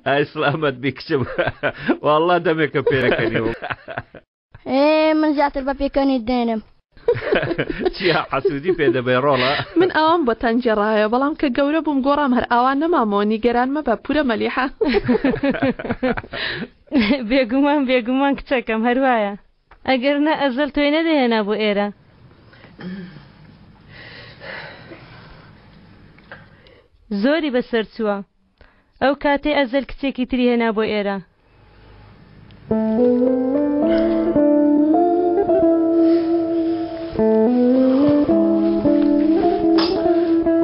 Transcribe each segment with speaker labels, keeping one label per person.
Speaker 1: ئای سڵامەت بی کچم والله دەمێکە پێەکەنیوم.
Speaker 2: ئێ من زیاتر بە پێکەنیت دێنم.
Speaker 1: چیا حەسوودی پێ دەبەی ڕۆڵە؟
Speaker 3: من ئاوام بۆتان گێڕایەوە بەڵام کە گەورە بووم گۆڕام هەر ئاوا نەمامەوە نیگەران مەبە پورە مەلیحە.
Speaker 4: بێگومان بێگومان کچەکەم هەر وایە ئەگەر نا ئەزەل تۆی نەدەهێنا بۆ ئێرە. زۆری بەسەر چووە ئەو کاتەی ئەزەل کچێکی تری هێنا بۆ ئێرە.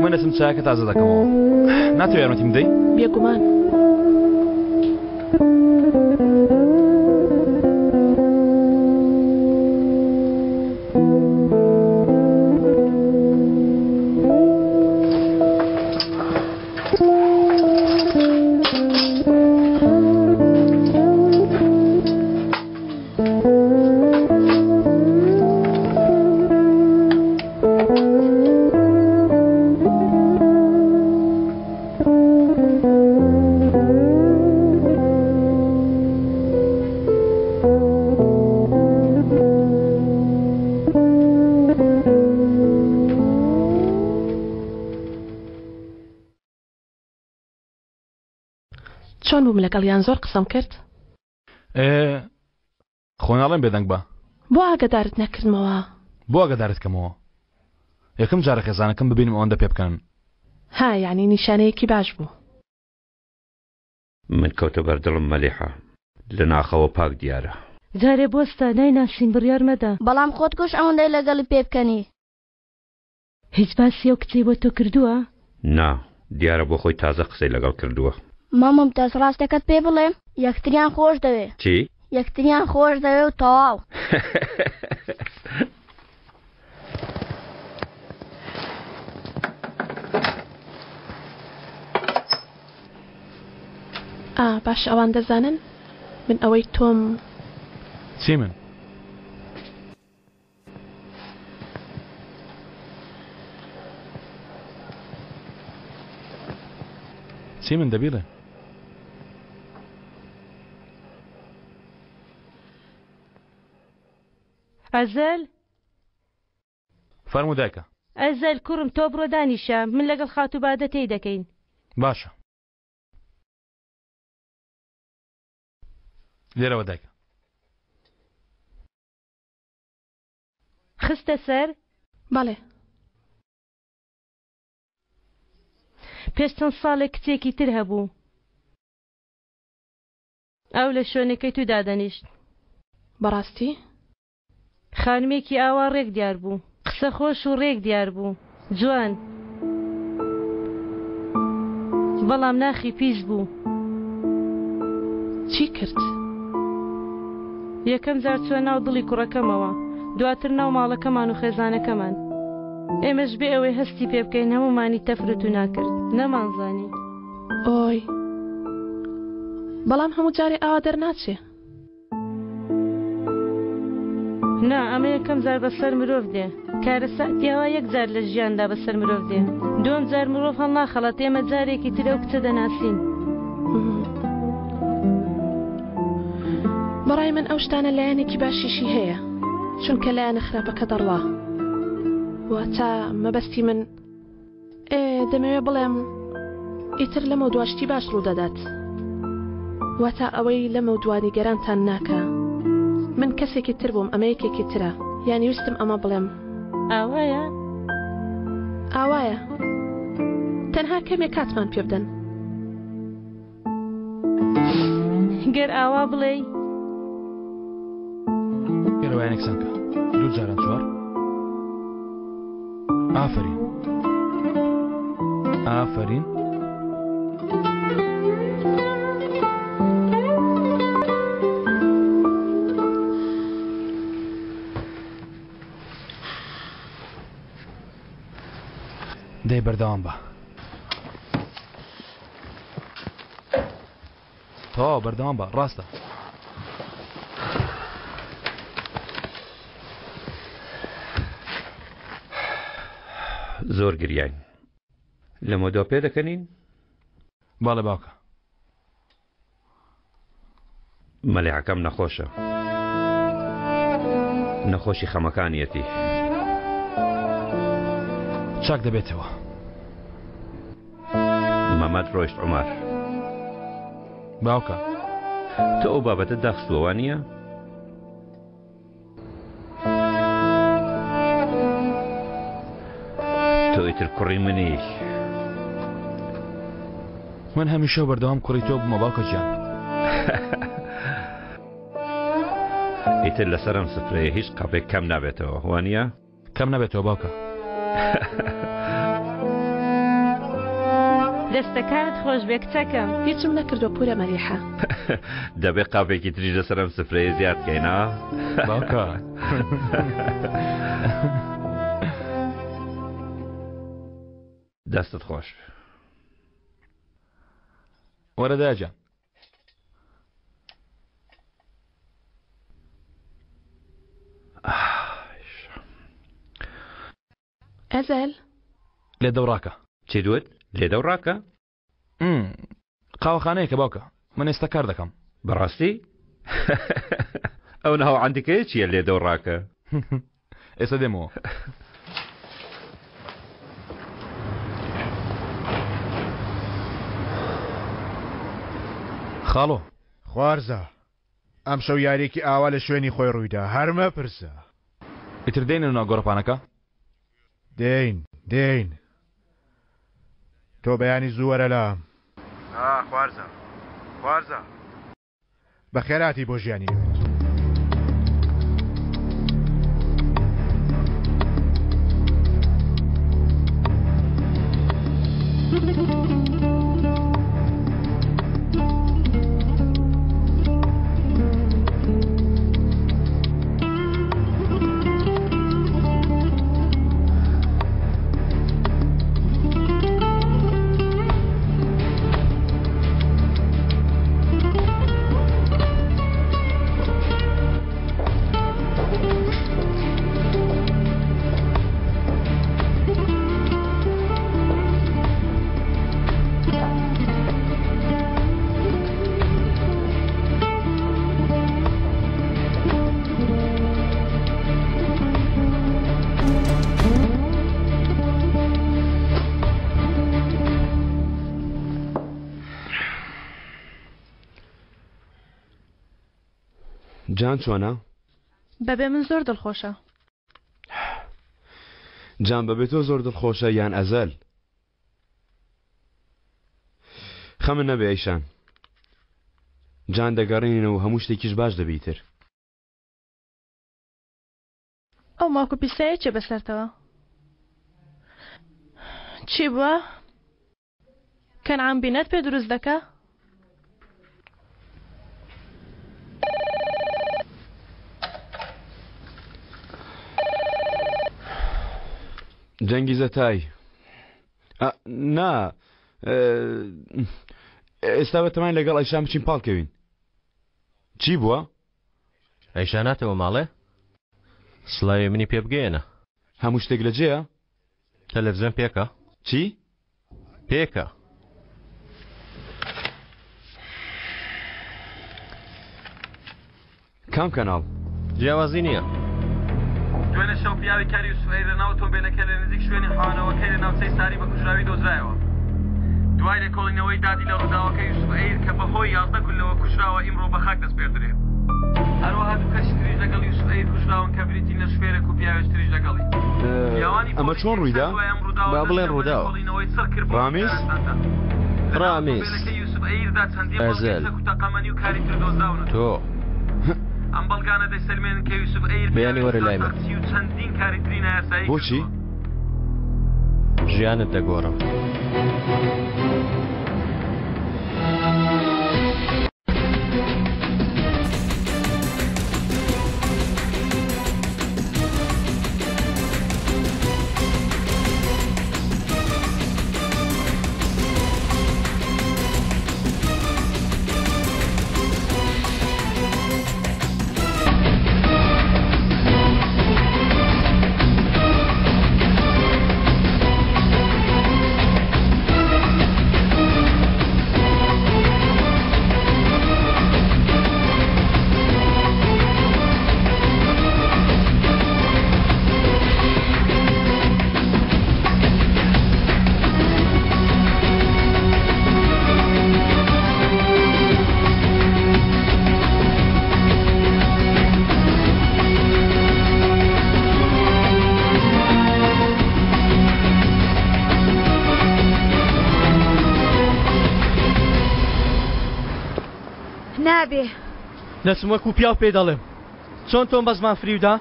Speaker 5: من دەچم چایەکە تازە دەکەمەوە ناتەوێ یارمەتیم بدەی؟
Speaker 3: بێگومان. چۆن بووم لەگەڵیان زۆر قسەم کرد؟
Speaker 5: ئێ خۆ ناڵێم بێدەنگ بە.
Speaker 3: بۆ ئاگەدارت نەکردمەوە؟
Speaker 5: بۆ ئاگەدارت کەمەوە؟ یەکەم جارە خێزانەکەم ببینم ئەوەندە پێ بکەنن.
Speaker 3: ها یانی نیشانەیەکی باش بوو.
Speaker 1: من کەوتە بەر دڵم مەلیحە لە ناخەوە پاک دیارە.
Speaker 4: جارێ بوەستە نایناسین بڕیار مەدە.
Speaker 2: بەڵام خۆت کوش ئەوەندەی لەگەڵی پێبکەنی.
Speaker 4: هیچ باسی ئەو کچەی بۆ تۆ کردووە؟
Speaker 1: نا، دیارە بۆ خۆی تازە قسەی لەگەڵ کردووە.
Speaker 2: مام مومتاز ڕاستەکەت پێ بڵێم؟ یەکتریان خۆش دەوێ.
Speaker 1: چی؟
Speaker 2: یەکتریان خۆش دەوێ و تەواو.
Speaker 3: ئا باشە ئەوان دەزانن من ئەوەی تۆم.
Speaker 5: چی من؟ چی من دەبیڵێ؟
Speaker 4: ئەزەل؟
Speaker 5: فەرموو دایکە.
Speaker 4: ئەزەل کوڕم تۆ بڕۆ دانیشە من لەگەڵ خاتوو بادە تێی دەکەین.
Speaker 5: باشە. لێرەوە دایکە.
Speaker 4: خستە سەر؟
Speaker 3: بەڵێ.
Speaker 4: پێش چەند ساڵێک کچێکی تر هەبوو. ئەو لە شوێنەکەی تو دادەنیشت.
Speaker 3: بەڕاستی؟
Speaker 4: خانمێکی ئاوا ڕێک دیار بوو. قسە خۆش و ڕێک دیار بوو. جوان. بەڵام ناخی پیس بوو.
Speaker 3: چی کرد؟
Speaker 4: یەکەم جار چووە ناو دڵی کوڕەکەمەوە، دواتر ناو ماڵەکەمان و خێزانەکەمان. ئێمەش بێ ئەوەی هەستی پێ بکەین هەموومانی تەفر و تونا کرد. نەمانزانی.
Speaker 3: ئۆی. بەڵام هەموو جارێ ئاوا دەرناچێ.
Speaker 4: نا، ئەمە یەکەم جار بەسەر مرۆڤ دێ. کارەساتی ئاوا یەک جار لە ژیاندا بەسەر مرۆڤ دێ. دووەم جار مرۆڤ هەڵناخەڵەتێ، ئێمە جارێکی تر ئەو کچە دەناسین.
Speaker 3: بەڕای من ئەو شتانە لایەنێکی باشیشی هەیە، چونکە لایەنە خراپەکە دەڕوا. واتە مەبەستی من. ئێ دەمەوێ بڵێم ئیتر لەمەودوا شتی باش ڕوودەدات. واتا ئەوەی لەمەودوا نیگەرانتان ناکا. من کەسێکی تر بووم ئەمە یەکێکی ترە. یانی ویستم ئەمە بڵێم.
Speaker 4: ئاوایە؟
Speaker 3: ئاوایە. تەنها کەمێک کاتمان پێ بدەن.
Speaker 4: گەر ئاوا بڵێی.
Speaker 5: ئێرە وایەنێک سەنکە دوو جاران چوار ئافرین ئافرین دەی بەردەوام بە تەواو بەردەوام بە ڕاستە.
Speaker 1: زۆر گریاین. لەمەودوا پێدەکەنین؟
Speaker 5: بەڵێ باوکە.
Speaker 1: مەلیحەکەم نەخۆشە. نەخۆشی خەمەکانیەتی.
Speaker 5: چاک دەبێتەوە.
Speaker 1: مەمەد ڕۆیشت عومەر.
Speaker 5: باوکە.
Speaker 1: تۆ ئەو بابەتە داخستووە وانییە؟ تۆ ئیتر کوڕی منی.
Speaker 5: من هەمیشە و بەردەوام کوڕی تۆ بوومە باوکە گیان.
Speaker 1: ئیتر لەسەر ئەم سفرەیە هیچ قاپێک کەم نابێتەوە وانە؟
Speaker 5: کەم نەبێتەوە باوکە.
Speaker 4: دەستەکانت خۆش بێ کچەکەم.
Speaker 3: هیچم نەکردوە پورە مەلیحە.
Speaker 1: دەبێ قاپێکی تریش لەسەر ئەم سفرەیە زیاد کەین ها؟
Speaker 5: باوکە.
Speaker 1: دەستت خۆش.
Speaker 5: وەرە دایە گیان.
Speaker 3: ئەزەل
Speaker 5: لێدە و ڕاکە.
Speaker 1: چیت وت؟ لێدە و ڕاکە؟
Speaker 5: قاوەخانەیەکە باوکە من ئێستا کار دەکەم.
Speaker 1: بەڕاستی؟ ئەو ناو عەندیکەیە چییە لێدە و ڕاکە؟
Speaker 5: ئێستا دێمەوە. خاڵۆ.
Speaker 6: خوارزا، ئەمشەو یارییەکی ئاوا لە شوێنی خۆی ڕوویدا، هەر مەپرسە.
Speaker 5: ئیتر دێینە ناو گۆڕەپانەکە؟
Speaker 6: دێین، دێین. تۆ بەیانی زوو وەرە لام. ئا، خوارزا، خوارزا. بەخێرهاتی بۆ ژیانی نوێت.
Speaker 7: جان چۆنە؟
Speaker 3: بەبێ من زۆر دڵخۆشە.
Speaker 7: جان بەبێ تۆ زۆر دڵخۆشە یان ئەزەل؟ خەمت نەبێ ئەیشان جان دەگەڕێنینەوە و هەموو شتێکیش باش دەبی تر.
Speaker 3: ئەو ماک و پیسایە چیە بەسەرتەوە؟ چی بووە؟ کەنعان بینەت پێ دروست دەکا؟
Speaker 7: جەنگیزە تای نا ئێستا بەتەماین لەگەڵ ئەیشان بچین پاڵکەوین چی بووە؟
Speaker 8: ئەیشان هاتەوە ماڵێ؟ سڵاوی منی پێ بگەیەنە.
Speaker 7: هەموو شتێک لە جێیە؟
Speaker 8: تەلەفزیۆن پێکە؟
Speaker 7: چی؟
Speaker 8: پێکە.
Speaker 7: کام کەناڵ؟
Speaker 8: جیاوازی نییە.
Speaker 9: دوێنێ شەو پیاوی کاری یوسف ئەیر لەناو ئۆتۆمبێلەکەی لە نزیک شوێنی حەوانەوەکەی لە ناوچەی ساری بە کوژراوی دۆزرایەوە. دوای لێکۆڵینەوەی دادی لە ڕووداوەکە یوسف ئەیر کە بەهۆی 11 گوللەوە کوژراوە ئیمڕۆ بە خاک دەسپێردرێ. هەروەها دوو کەسی تریش لەگەڵ یوسف ئەیر کوژراون کە بریتین لە شوفێرێک و پیاوێکی تریش لەگەڵی. پیاوانی
Speaker 7: ئەمە
Speaker 9: پۆلیس
Speaker 7: چۆن
Speaker 9: یەکسەر
Speaker 7: ڕوویدا؟
Speaker 9: دوای ئەم ڕووداوە
Speaker 8: با بڵێن
Speaker 9: دەستیان بە
Speaker 8: ڕووداوە.
Speaker 9: لێکۆڵینەوەی چڕ کرد بۆ
Speaker 7: ڕامیز؟
Speaker 9: کارەساتە. لەناو
Speaker 8: ڕامیز.
Speaker 9: ئۆتۆمبێلەکەی یوسف ئەیردا چەندین بەڵگەی
Speaker 8: ئەزەل.
Speaker 9: چەک و تەقەمەنی و کاری تر دۆزراونەتەوە.
Speaker 8: تۆ.
Speaker 9: ئەم بەڵگانە دەیسەلمێنن کە یوسف ئەیر
Speaker 8: بەیانی
Speaker 9: پیاوێکی
Speaker 8: وەرە لای من.
Speaker 9: قاچاخچی و چەندین کاری تری نایاسایی
Speaker 7: بۆچی؟
Speaker 9: کردووە.
Speaker 8: ژیانت دەگۆڕم.
Speaker 10: نابێ.
Speaker 11: دەچم وەکو پیاو پێی دەڵێم. چۆن تۆم بە زمان فریو دا،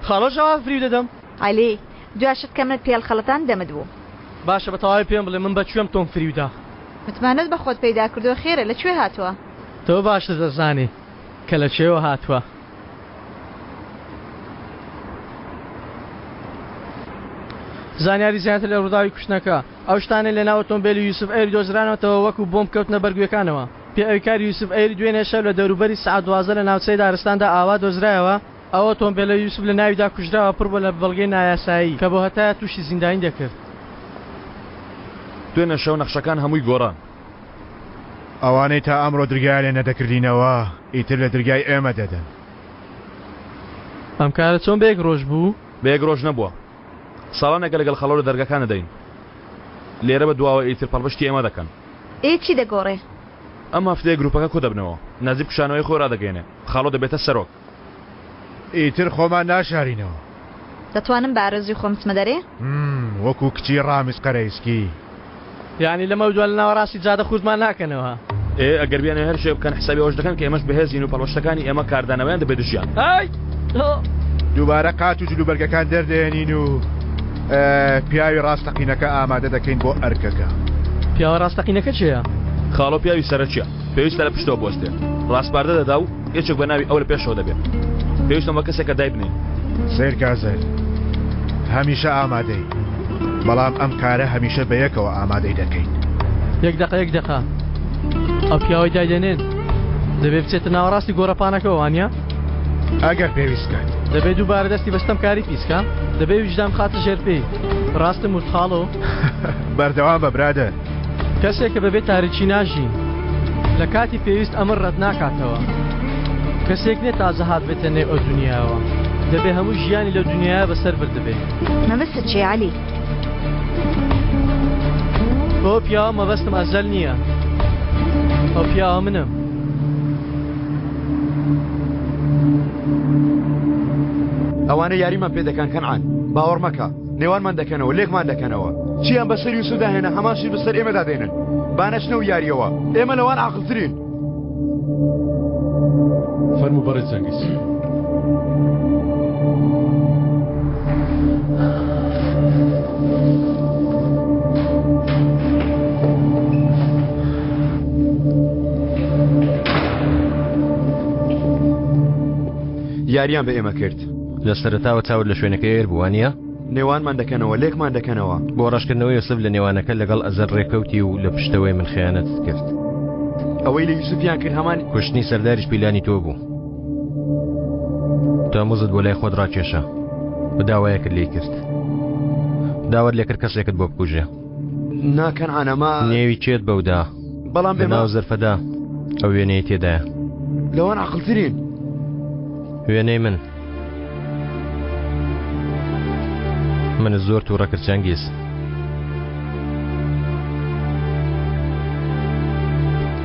Speaker 11: خاڵۆش ئاوا فریو دەدەم.
Speaker 10: عەلی، دوا شت کە منت پێ هەڵخەڵەتاند دەمت بوو.
Speaker 11: باشە بە تەواوی پێم بڵێ من بە کوێم تۆم فریو دا؟
Speaker 10: متمانەت بە خۆت پەیدا کردووە خێرە لە کوێ هاتووە؟
Speaker 11: تۆ باشتر دەزانی کە لە کوێوە هاتووە. زانیاری زیاتر لە ڕووداوی کوشتنەکە، ئەو شتانەی لەناو ئۆتۆمبێلی یوسف ئەیر دۆزرانەوەتەوە وەکو بۆمب کەوتنە بەر گوێکانەوە. پێئەویکاری یوسف ئەیر دوێنێ شەو لە دەوروبەری سەعات 12 لە ناوچەی دارستاندا ئاوا دۆزرایەوە، ئەو ئۆتۆمبێلە یوسف لە ناویدا کوژراوە پڕ بووە لە بەڵگەی نایاسایی کە بۆ هەتایە تووشی زیندانی دەکرد.
Speaker 5: دوێنێ شەو نەخشەکان هەمووی گۆڕان.
Speaker 6: ئەوانەی تا ئەمڕۆ درگایان لێ نەدەکردینەوە ئیتر لە درگای ئێمە دەدەن.
Speaker 11: ئەم کارە چۆن بە یەک ڕۆژ بوو؟
Speaker 5: بە یەک ڕۆژ نەبووە. ساڵانێکە لەگەڵ خەڵۆ لە دەرگاکان دەدەین. لێرە بە دواوە ئیتر پەڵپشتی ئێمە دەکەن.
Speaker 10: ئێ چی دەگۆڕێ؟
Speaker 5: ئەم هەفتەیە گروپەکە کۆدەبنەوە. نەجیب کشانەوەی خۆی ڕادەگەیەنێ. خاڵۆ دەبێتە سەرۆک.
Speaker 6: ئیتر خۆمان ناشارینەوە.
Speaker 10: دەتوانم بە ئارەزووی خۆم بچمە دەرێ؟
Speaker 6: همم وەکو کچی ڕامیز قەرەیسکی.
Speaker 11: یانی لەمەودوا لە ناوەڕاستی جادە خوردمان ناکەنەوە.
Speaker 5: ئێ ئەگەر بیانەوێ هەر شتێک بکەن حسابی ئەوەش دەکەن کە ئێمەش بەهێزین و پەڵپشتەکانی ئێمە کاردانەوەیان دەبێت دژیان.
Speaker 11: ئای ئۆ.
Speaker 6: دووبارە قات و جلوبەرگەکان دەردەهێنین و پیاوی ڕاستەقینەکە ئامادە دەکەین بۆ ئەرکەکە.
Speaker 11: پیاوە ڕاستەقینەکە کێیە؟
Speaker 5: خاڵۆ پیاوی سەرەکیە. پێویستە لە پشتەوە بوەستێ. ڕاسپاردە دەدا و یەکێک بە ناوی ئەو لە پێشەوە دەبێ. پێویستە بە کەسێکە دایبنێین.
Speaker 6: سەیرکە ئەزەل، هەمیشە ئامادەین، بەڵام ئەم کارە هەمیشە بەیەکەوە ئامادەی دەکەین.
Speaker 11: یەک دەقە، یەک دەقە. ئەو پیاوەی دایدەنێن دەبێ بچێتە ناوەڕاستی گۆڕەپانەکەوە، وانییە؟
Speaker 6: ئەگەر پێویست کات.
Speaker 11: دەبێ دووبارە دەستی بە ستەمکاری پیس کا. دەبێ ویژدان بخاتە ژێر پێی. ڕاستم وت خاڵۆ؟
Speaker 6: بەردەوام بە برادەر.
Speaker 11: کەسێک کە بەبێ تاریکی ناژی، لە کاتی پێویست ئەمر ڕەت ناکاتەوە. کەسێک نیە تازە هاتبێتە نێو ئەو دونیایەوە، دەبێ هەموو ژیانی لەو دونیایە بەسەر بردبێ.
Speaker 10: مەبەستت چیە عەلی؟
Speaker 11: بەو پیاوە مەبەستم ئەزەل نییە، ئەو پیاوە منم.
Speaker 7: ئەوانە یاریمان پێ دەکەن کەنعان، باوەڕ مەکە. نێوانمان دەکەنەوە، لێکمان دەکەنەوە. چییان بەسەر یوسفدا هێنا، هەمان شت بەسەر ئێمەدا دێنن. با نەچنەو یارییەوە، ئێمە لەوان عاقڵترین.
Speaker 12: فەرموو بەڕێز جەنگیز.
Speaker 7: یارییان بە ئێمە کرد.
Speaker 8: لە سەرەتاوە چاوت لە شوێنەکەی ئێر بوو وانییە؟
Speaker 7: نێوانمان دەکەنەوە، لێکمان دەکەنەوە.
Speaker 8: بۆ ڕەشکردنەوەی یوسف لە نێوانەکە لەگەڵ ئەزەر ڕێکەوتی و لە پشتەوەی من خیانەتت کرد.
Speaker 7: ئەوەی لە یوسفیان کرد هەمان.
Speaker 8: کوشتنی سەرداریش پیلانی تۆ بوو. تەموزت بۆ لای خۆت ڕاکێشا و داوایەکت لێی کرد. داوات لێ کرد کەسێکت بۆ بکوژێ.
Speaker 7: نا کەنعان ئەمە.
Speaker 8: نێوی کێت بەودا؟
Speaker 7: بەڵام ئێمە.
Speaker 8: لەناو زەرفەدا ئەو وێنەیەی تێدایە.
Speaker 7: لەوان عاقڵترین.
Speaker 8: وێنەی من. منت زۆر تووڕە کرد چەنگیز.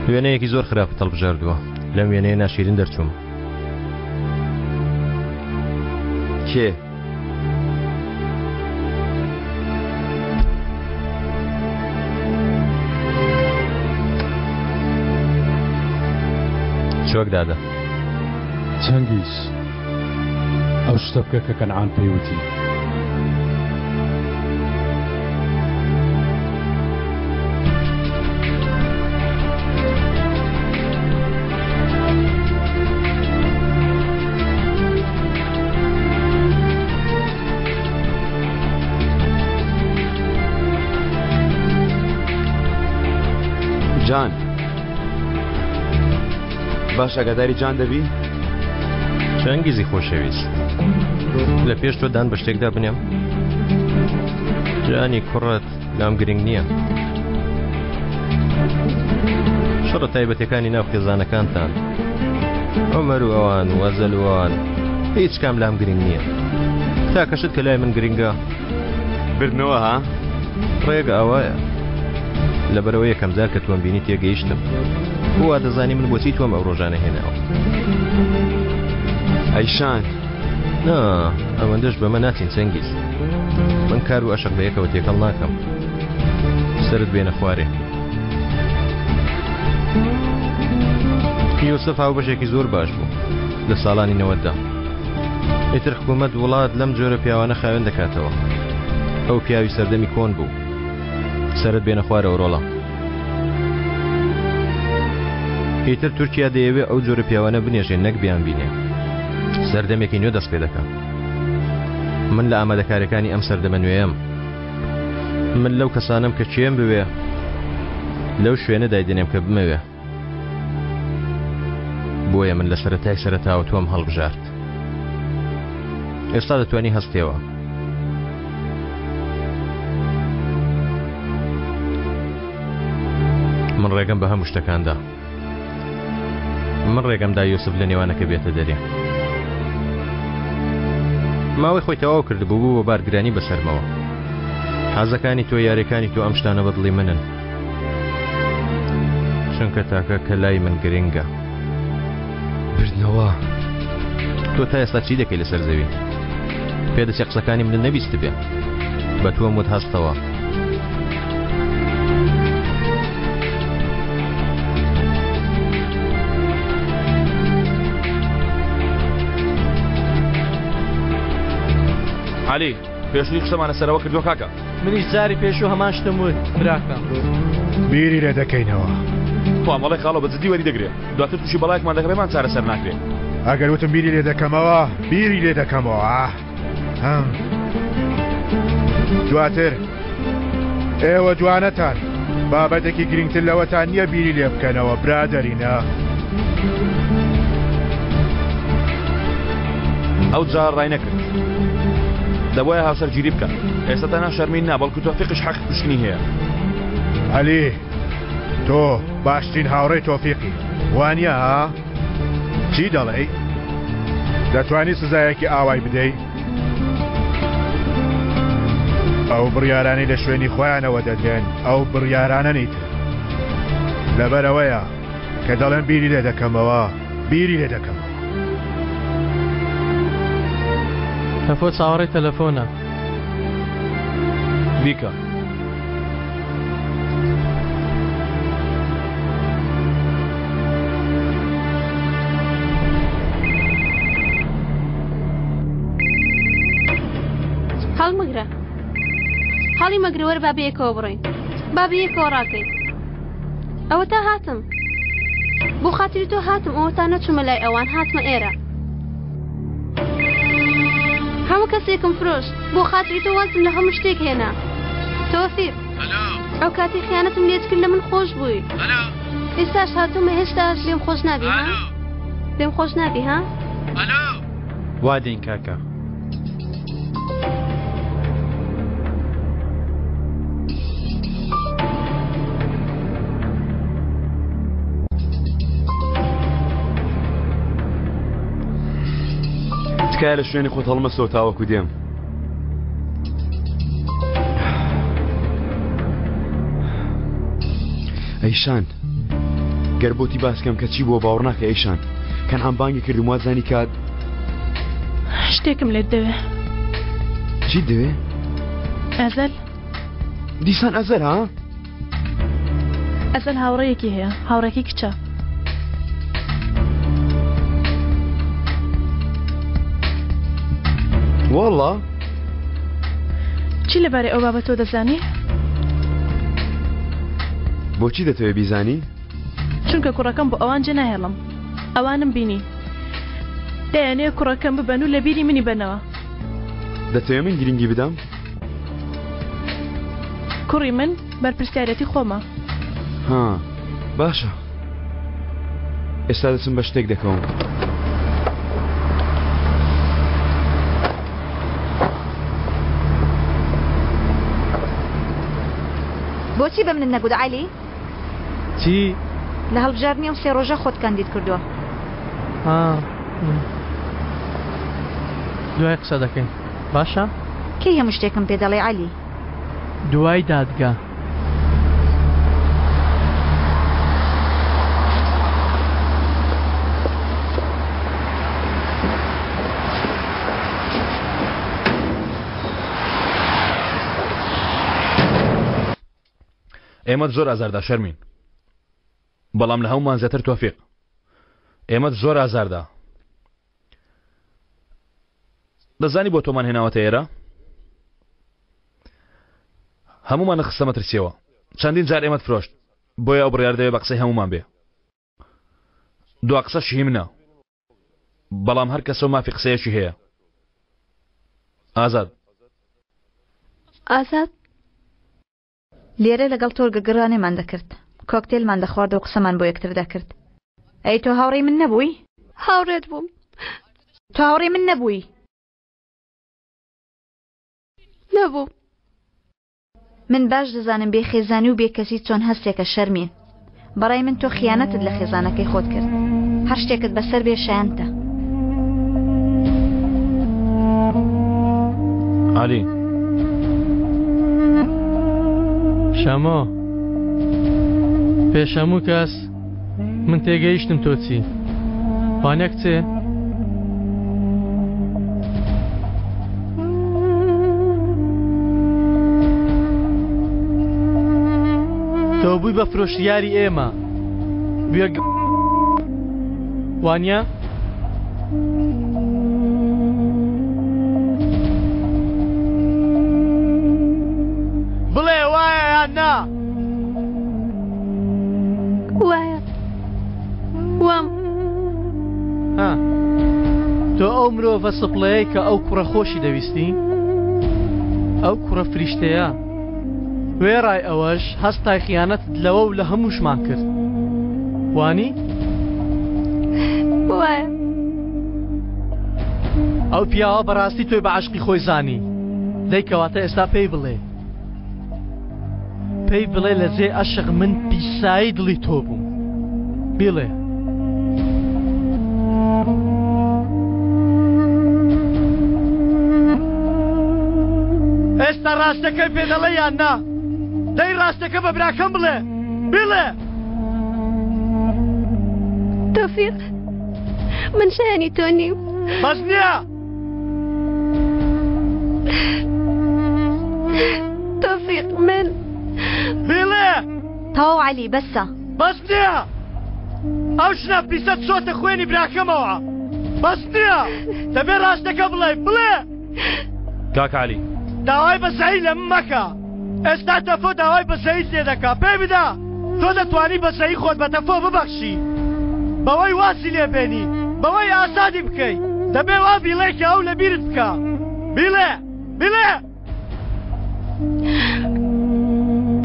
Speaker 8: وێنەیەکی زۆر خراپت هەڵبژاردووە. لەم وێنەیە ناشیرین دەرچووم.
Speaker 7: کێ؟
Speaker 8: چۆک دادە.
Speaker 12: چەنگیز. ئەو شتە بکە کە کەنعان پێی وتی.
Speaker 7: جان باش ئاگاداری جان دەبی؟
Speaker 8: چەنگیزی خۆشەویست لە پێش تۆ دان بە شتێکدا بنێم جانی کوڕت لام گرنگ نییە شەڕە تایبەتەکانی ناو خێزانەکانتان عمر و ئەوان وەزەل و ئەوان هیچ کام لام گرنگ نییە تاکەشت کە لای من گرنگە
Speaker 7: بردنەوە ها؟
Speaker 8: ڕێگە ئەوەیە لەبەرەوە یەکەم جار کە تۆم بینی تێگەیشتم وا دەزانی من بۆچی تۆم ئەو ڕۆژانە هێناوە
Speaker 7: ئەیشان
Speaker 8: نا ئەوەندەش بەمە ناچین چەنگیز من کار و ئەشق بەیەکەوە تێکەڵ ناکەم سرت بێنە خوارێ. یوسف هاوبەشێکی زۆر باش بوو لە ساڵانی نەوەددا. ئیتر حکوومەت وڵات لەم جۆرە پیاوانە خاوێن دەکاتەوە. ئەو پیاوی سەردەمی کۆن بوو. سەرت بێنە خوارەوە ڕۆڵە. ئیتر تورکیا دەیەوێ ئەو جۆرە پیاوانە بنێژێ نەک بیانبینێ. سەردەمێکی نوێ دەست پێ دەکا. من لە ئامادەکاریەکانی ئەم سەردەمە نوێیەم. من لەو کەسانەم کە کێم بوێ لەو شوێنە دایدەنێم کە بمەوێ. بۆیە من لە سەرەتای سەرەتاوە تۆم هەڵبژارد. ئێستا دەتوانی هەستێەوە. من ڕێگەم بە هەموو شتەکاندا. من ڕێگەم دا یوسف لە نێوانەکە بێتە دەرێ. ماوەی خۆی تەواو کردبوو بوو بە بارگرانی بەسەرمەوە. حەزەکانی تۆ یاریەکانی تۆ ئەم شتانە بەدڵی منن. چونکە تاکە کە لای من گرنگە.
Speaker 7: بردنەوە.
Speaker 8: تۆ تا ئێستا چی دەکەی لەسەر زەوی؟ پێدەچێ قسەکانی منت نەبیستبێ. بە تۆم وت هەستەوە.
Speaker 5: عەلی پێشتریش قسەمان لەسەرەوە کردووە کاکە.
Speaker 11: منیش جاری پێشوو هەمان شتم وت براکەم.
Speaker 6: بیری لێ دەکەینەوە.
Speaker 5: خوا مەڵێ خاڵۆ بە جدی وەری دەگرێ دواتر تووشی بەڵایەکمان دەکا پێمان چارەسەر ناکرێ.
Speaker 6: ئەگەر وتم بیری لێ دەکەمەوە بیری لێ دەکەمەوە. هەم. دواتر ئێوە دوانەتان بابەتێکی گرنگتر لەوەتان نییە بیری لێ بکەنەوە برادەرینە.
Speaker 5: ئەو جار ڕای نەکرد دەبوایە هاوسەرگیری بکەن ئێستا تەنها شەرمین نا بەڵکو تۆفیقیش حەقی کوشتنی هەیە.
Speaker 6: عەلی تۆ باشترین هاوڕێی تۆفیقی وانە ها؟ چی دەڵێی؟ دەتوانی سزایەکی ئاوای بدەی؟ ئەو بڕیارانەی لە شوێنی خۆیانەوە دەدرێن ئەو بڕیارانە نیتر لەبەرئەوەیە کە دەڵێم بیری لێ دەکەمەوە بیری لێ دەکەمەوە.
Speaker 11: تەفۆ چاوەڕێی تەلەفۆنە.
Speaker 5: بیکە.
Speaker 13: هەڵمگرە هەڵی مەگرە وەرە با بەیەکەوە بڕۆین با بەیەکەوە ڕاکەین ئەوەتا هاتم بۆ خاتری تۆ هاتم ئەوەتا نەچوومە لای ئەوان هاتمە ئێرە هەموو کەسێکم فرۆشت بۆ خاتری تۆ وازم لە هەموو شتێک هێنا تۆفیق ئەو کاتی خیانەتم لێت کرد لە من خۆش بووی ئێستاش هاتوومە هێشتاش لێم خۆش نابی ها لێم خۆش نابی ها
Speaker 14: وا دێین کاکە.
Speaker 7: تکایە لە شوێنی خۆت هەڵمەسەوە تاوەکو دێم. ئەیشان گەر بۆتی باسکەم کە چی بووە باوەڕ ناکەی ئەیشان کەنعان بانگی کردم وازانی کات
Speaker 3: شتێکم لێت دەوێ.
Speaker 7: چیت دەوێ؟
Speaker 3: ئەزەل.
Speaker 7: دیسان ئەزەل ها؟
Speaker 3: ئەزەل هاوڕێیەکی هەیە، هاوڕێکەی کچە.
Speaker 7: وەڵا؟
Speaker 3: چی لەبارەی ئەو بابەتەوە دەزانی؟
Speaker 7: بۆچی دەتەوێ بیزانی؟
Speaker 3: چونکە کوڕەکەم بۆ ئەوان جێناهێڵم. ئەوانم بینی. دەیانەوێ کوڕەکەم ببەن و لەبیری منی بەنەوە.
Speaker 7: دەتەوێ من گرنگی بدەم؟
Speaker 3: کوڕی من بەرپرسیارێتی خۆمە.
Speaker 7: ها باشە ئێستا دەچم بە شتێک دەکەوم.
Speaker 10: بۆچی بە منت نەگوت عەلی؟
Speaker 11: چی؟
Speaker 10: لە هەڵبژاردنی ئەم سێ ڕۆژە خۆت کاندید کردووە.
Speaker 11: ها دوای قسە دەکەین باشە؟
Speaker 10: کەی هەموو شتێکم پێ دەڵێی عەلی؟
Speaker 11: دوای دادگا.
Speaker 5: ئێمەت زۆر ئازاردا شەرمین بەڵام لە هەمومان زیاتر تۆفیق. ئێمەت زۆر ئازاردا. دەزانی بۆ تۆمان هێناوەتە ئێرە؟ هەموومانت خستە مەترسیەوە. چەندین جار ئێمەت فرۆشت. بۆیە ئەو بڕیار دەوێ بە قسەی هەموومان بێ. دوا قسەش هی منە. بەڵام هەر کەسەو مافی قسەیەکی هەیە. ئازاد.
Speaker 13: ئازاد.
Speaker 10: لێرە لەگەڵ تۆرگە گڕانێمان دەکرد. کۆکتێلمان دەخوارد و قسەمان بۆ یەکتر دەکرد. ئەی تۆ هاوڕێی من نەبووی؟
Speaker 13: هاوڕێت بووم.
Speaker 10: تۆ هاوڕێی من نەبووی؟
Speaker 13: نەبووم.
Speaker 10: من باش دەزانم بێ خێزانی و بێ کەسی چۆن هەستێکە شەرمین. بەڕای من تۆ خیانەتت لە خێزانەکەی خۆت کرد. هەر شتێکت بەسەر بێ شایەنتە.
Speaker 5: عەلی.
Speaker 11: شەمۆ پێش هەموو کەس من تێگەیشتم تۆ چی وانە کچێ؟ تۆ بووی بە فرۆشیاری ئێمە بووە وانە؟ بڵێ وایە یان نا؟
Speaker 13: وایە وام.
Speaker 11: ها تۆ ئەو مرۆڤە سپڵەیەی کە ئەو کوڕە خۆشی دەویستی؟ ئەو کوڕە فریشتەیە. وێڕای ئەوەش هەستای خیانەتت لەوە و لە هەمووشمان کرد. وانی؟
Speaker 13: وایە.
Speaker 11: ئەو پیاوە بەڕاستی تۆی بە عەشقی خۆی زانی. دەی کەواتە ئێستا پێی بڵێ. پێی بڵێ لە جێ ئەشق من پیسایی دڵی تۆ بووم بیڵێ. ئێستا ڕاستەکەی پێ دەڵێ یان نا؟ دەی ڕاستەکە بە براکەم بڵێ بیڵێ.
Speaker 13: تۆفیق من شایانی تۆ نیم.
Speaker 11: بەس نییە.
Speaker 13: تۆفیق من
Speaker 11: بیڵێ.
Speaker 10: تەواو عەلی بەسە.
Speaker 11: بەس نییە ئەو ژنە پیسە چۆتە خوێنی براکەمەوە بەس نییە دەبێ ڕاستەکە بڵێ بڵێ.
Speaker 5: کاک عەلی.
Speaker 11: داوای بەزەیی لە من مەکە ئێستا تەفۆ داوای بەزەییت لێ دەکا پێی بدە تۆ دەتوانی بەزەیی خۆت بە تەفۆ ببەخشی بەوەی وازی لێ بێنی بەوەی ئازادی بکەی دەبێ وا بیڵێ کە ئەو لەبیرت بکا بیڵێ بیڵێ.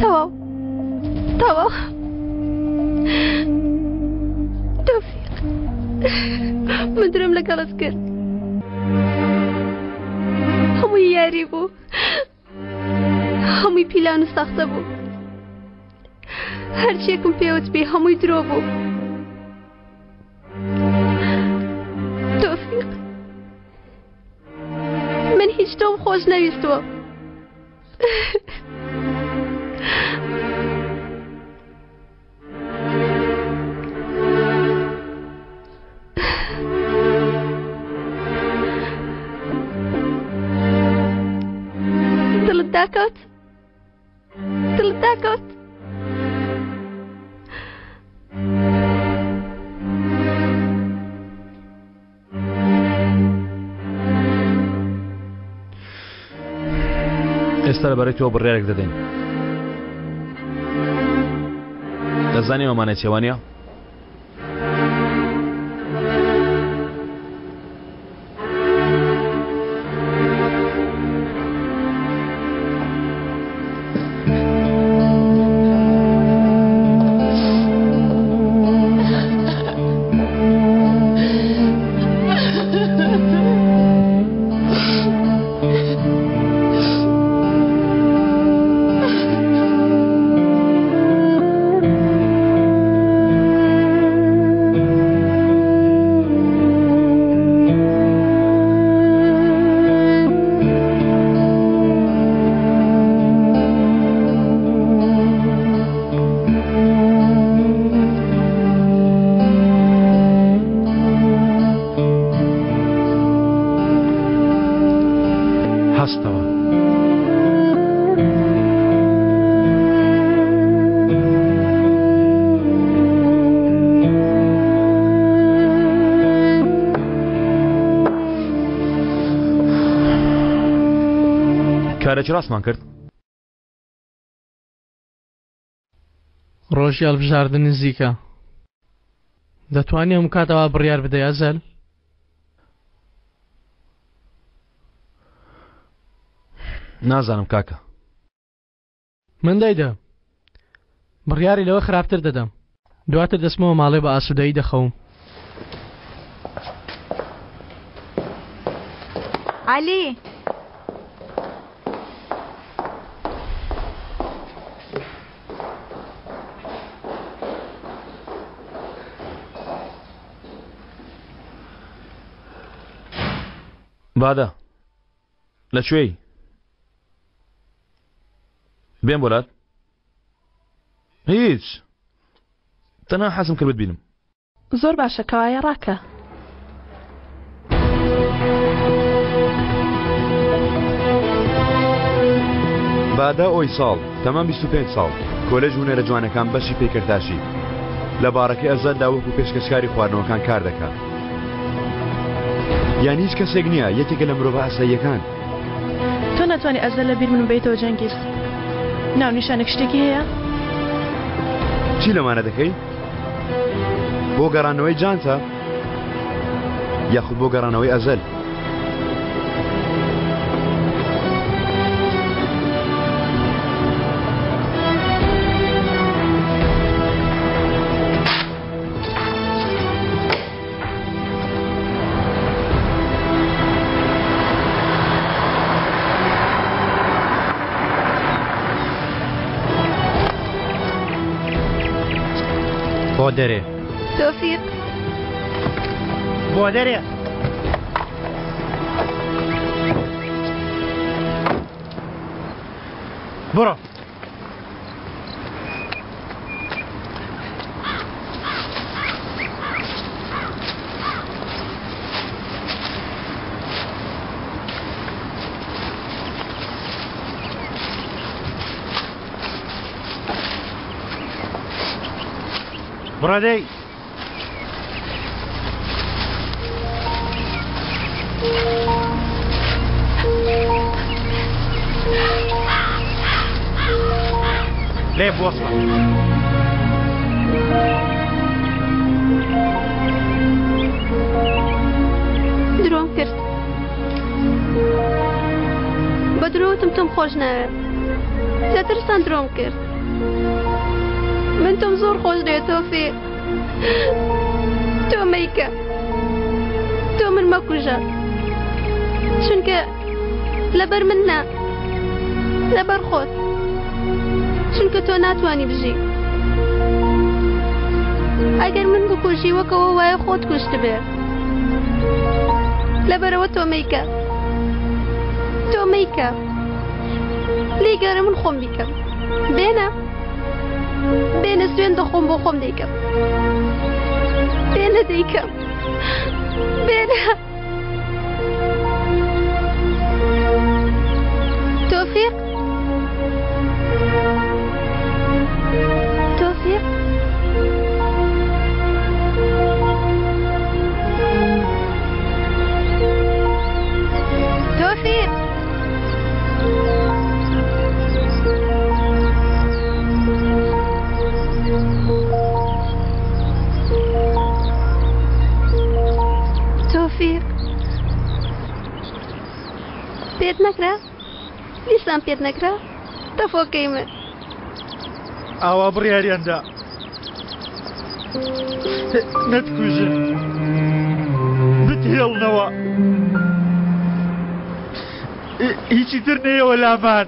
Speaker 13: تەواو تەواو تۆفیق من درۆم لەگەڵت کرد هەمووی یاری بوو هەمووی پیلان و ساختە بوو هەرچیەکم پێوت بێ هەمووی درۆ بوو تۆفیق من هیچ تۆم خۆش نەویستووە دڵت داکەوت دڵت داکەوت
Speaker 5: ئێستا لەبارەی تۆ بڕیارێک دەدەین دەزانی ئەمانە چێوانە کارێکی ڕاستمان کرد؟
Speaker 11: ڕۆژی هەڵبژاردن نزیکە. دەتوانی هەموو کات ئەوا بڕیار بدەی ئەزەل؟
Speaker 5: نازانم کاکە.
Speaker 11: من دەیدەم. بڕیاری لەوە خراپتر دەدەم. دواتر دەچمەوە ماڵێ بە ئاسوودەیی دەخەوم.
Speaker 10: عەلی!
Speaker 5: بادە لە کوێی؟ بێم بۆ لات؟ هیچ تەنها حەزم کرد بتبینم.
Speaker 3: زۆر باشە کەوایە ڕاکە.
Speaker 7: بادە ئۆیساڵ، تەمەن 25 ساڵ، کۆلێژ هونەرە جوانەکان بەشی پەیکەرتاشی، لە باڕەکەی ئەزەلدا وەکو پێشکەشکاری خواردنەوەکان کار دەکات. یان هیچ کەسێک نییە، یەکێکە لە مرۆڤە ئاساییەکان.
Speaker 3: تۆ ناتوانی ئەزەل لە بیر من بەیتەوە جەنگیز. ناونیشانێک شتێکی هەیە؟
Speaker 7: چی لەمانە دەکەی؟ بۆ گەڕانەوەی جانتا یاخود بۆ گەڕانەوەی ئەزەل؟
Speaker 14: بۆ دەرێ
Speaker 13: تۆفیق
Speaker 14: بۆ دەرێ بڕۆ بڕۆ دەی لێ بوەستە.
Speaker 13: درۆم کرد بە درۆ وتم تۆم خۆش ناوێت لە ترسان درۆم کرد من تۆم زۆر خۆش دەوێت تۆفیق تۆ مەیکە تۆ من مەکوژە چونکە لەبەر من نا لەبەر خۆت چونکە تۆ ناتوانی بژی ئەگەر من بکوژی وەکەوە وایە خۆت کوشت بێ لەبەرەوە تۆ مەیکە تۆ مەیکە لێگەرە من خۆم بیکەم بێنە بێنە سوێن دەخۆم بۆ خۆم دەیکەم بێنە دەیکەم بێنە تۆفیق تۆفیق تۆفیق تۆفیق پێت نەکرا دیسان پێت نەکرا تەفۆکەی من
Speaker 6: ئاوا بڕیاریاندا نەتکوژن بتهێڵنەوە هیچی تر نەیەوە لامان.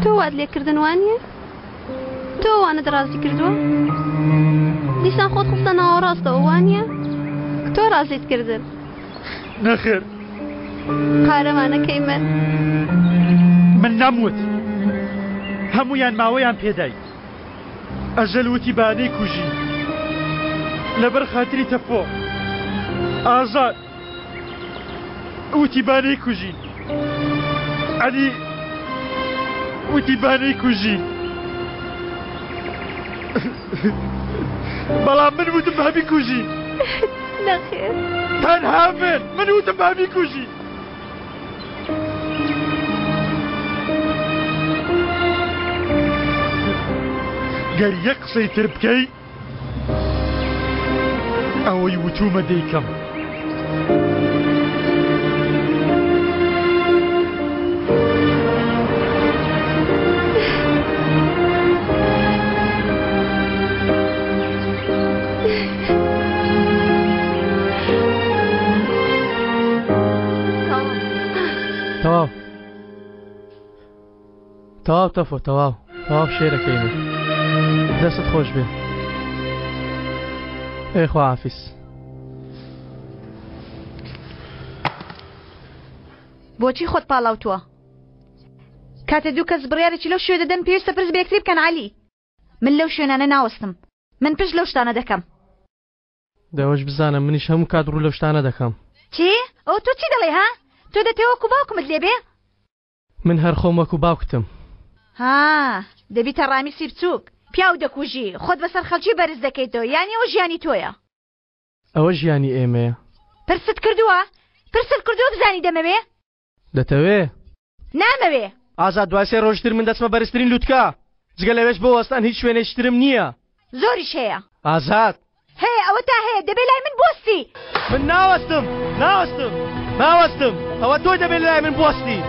Speaker 13: تۆ وات لێکردن وانیە؟ تۆ وانت ڕازی کردووە؟ دیسان خۆت خستە ناوەڕاستەوە وانیە؟ تۆ ڕازیت کردن.
Speaker 6: نەخێر.
Speaker 13: قارەمانەکەی من.
Speaker 6: من نەموت. هەموویان ماوەیان پێدای. ئەژەل وتی با نەیکوژین لەبەر خاتری تەپۆ. ئازاد وتی با نەیکوژین. عەلی وتی با نەیکوژین. بەڵام من وتم با بیکوژین.
Speaker 13: نەخێر.
Speaker 7: تەنها من، من وتم با بیکوژی. گەر یەک قسەی تر بکەی ئەوەی وتومە دەیکەم.
Speaker 11: تەواو تەواو تەفۆ تەواو تەواو شێرەکەی من دەستت خۆش بێ ئێ خواحافیز.
Speaker 10: بۆچی خۆت پاڵاوتووە؟ کاتێ دوو کەس بڕیارێکی لەو شوێ دەدەن پێویستە پرس بە یەکتری بکەن عەلی من لەو شوێنانە ناوەستم من پشت لەو شتانە دەکەم.
Speaker 11: دەوەش بزانە منیش هەموو کات ڕوو لەو شتانە دەکەم.
Speaker 10: چی؟ ئەوە تۆ چی دەڵێی ها؟ تۆ دەتەوێ وەکو باوکمت لێ بێ؟
Speaker 11: من هەر خۆم وەکو باوکتم.
Speaker 10: ها دەبیتە ڕامیسی بچووک پیاو دەکوژی خۆت بەسەر خەڵکی بەرز دەکەیتەوە یانی ئەوە ژیانی تۆیە.
Speaker 11: ئەوە ژیانی ئێمەیە.
Speaker 10: پرست کردووە؟ پرست کردووە بزانی دەمەوێ؟
Speaker 11: دەتەوێ؟
Speaker 10: نامەوێ.
Speaker 11: ئازاد دوای سێ ڕۆژی تر من دەچمە بەرزترین لوتکە جگە لەوێش بۆ وەستان هیچ شوێنێکی ترم نییە.
Speaker 10: زۆریش هەیە.
Speaker 11: ئازاد.
Speaker 10: هەیە ئەوەتا هەیە دەبێ لای من بوەستی.
Speaker 11: من ناوەستم ناوەستم ناوەستم ئەوە تۆی دەبێ لای من بوەستی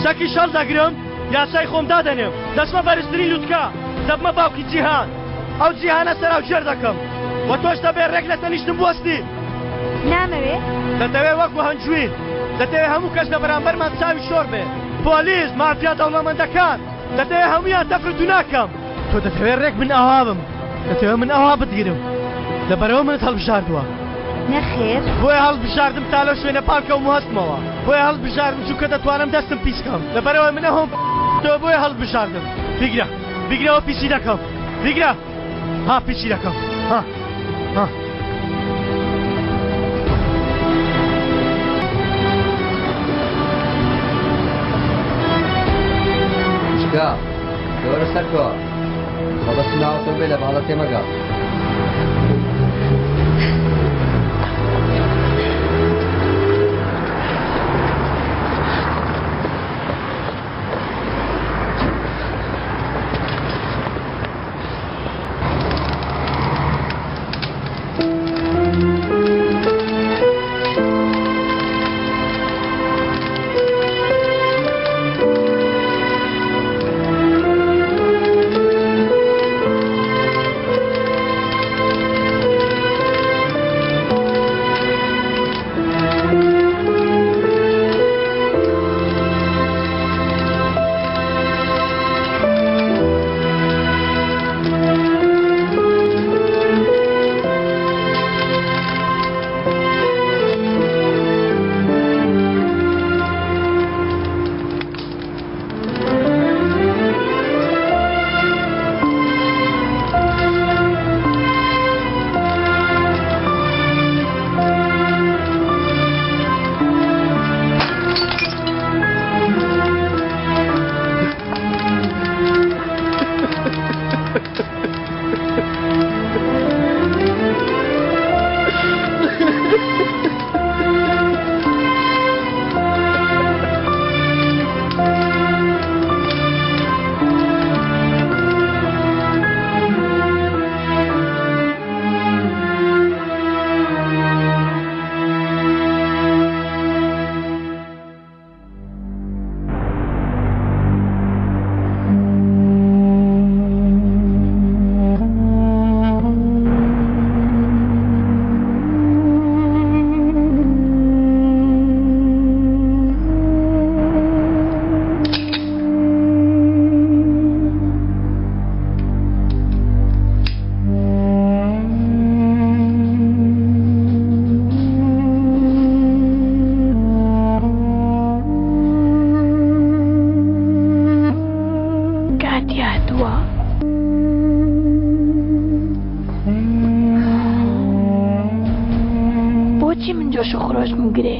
Speaker 11: چەکی شەڕ دەگرم یاسای خۆم دادەنێم دەچمە بەرزترین لوتکە دەبمە باوکی جیهان ئەو جیهانە سەراوژێر دەکەم و تۆش دەبێ ڕێک لە تەنیشتم بوەستی.
Speaker 10: نامەوێ.
Speaker 11: دەتەوێ وەکو هەنجوین دەتەوێ هەموو کەس لە بەرامبەرمان چاوی شۆڕ بێ پۆلیس مافیا دەوڵەمەندەکان دەتەوێ هەموویان تەفر و دونا کەم. تۆ دەتەوێ ڕێک من ئاوا بم دەتەوێ من ئاوا بتگرم لەبەرئەوە منت هەڵبژاردووە.
Speaker 10: نەخێر.
Speaker 11: بۆیە هەڵتبژاردم تا لەو شوێنە پاڵکەوم و هەستمەوە بۆیە هەڵتبژاردم چونکە دەتوانم دەستم پیس کەم لەبەرئەوە من ئەوم تۆ بۆیە هەڵتبژاردم بیگرە بیگرەوە پیسی دەکەم بیگرە ها پیسی دەکەم ها ها.
Speaker 15: وشکە دەوەرە سەرکەوە مەبەستم ناو ئۆتۆمبێلە بە هەڵە تێمەگە.
Speaker 3: کاتی هاتووە. بۆچی من جۆش و خرۆشم گرێ؟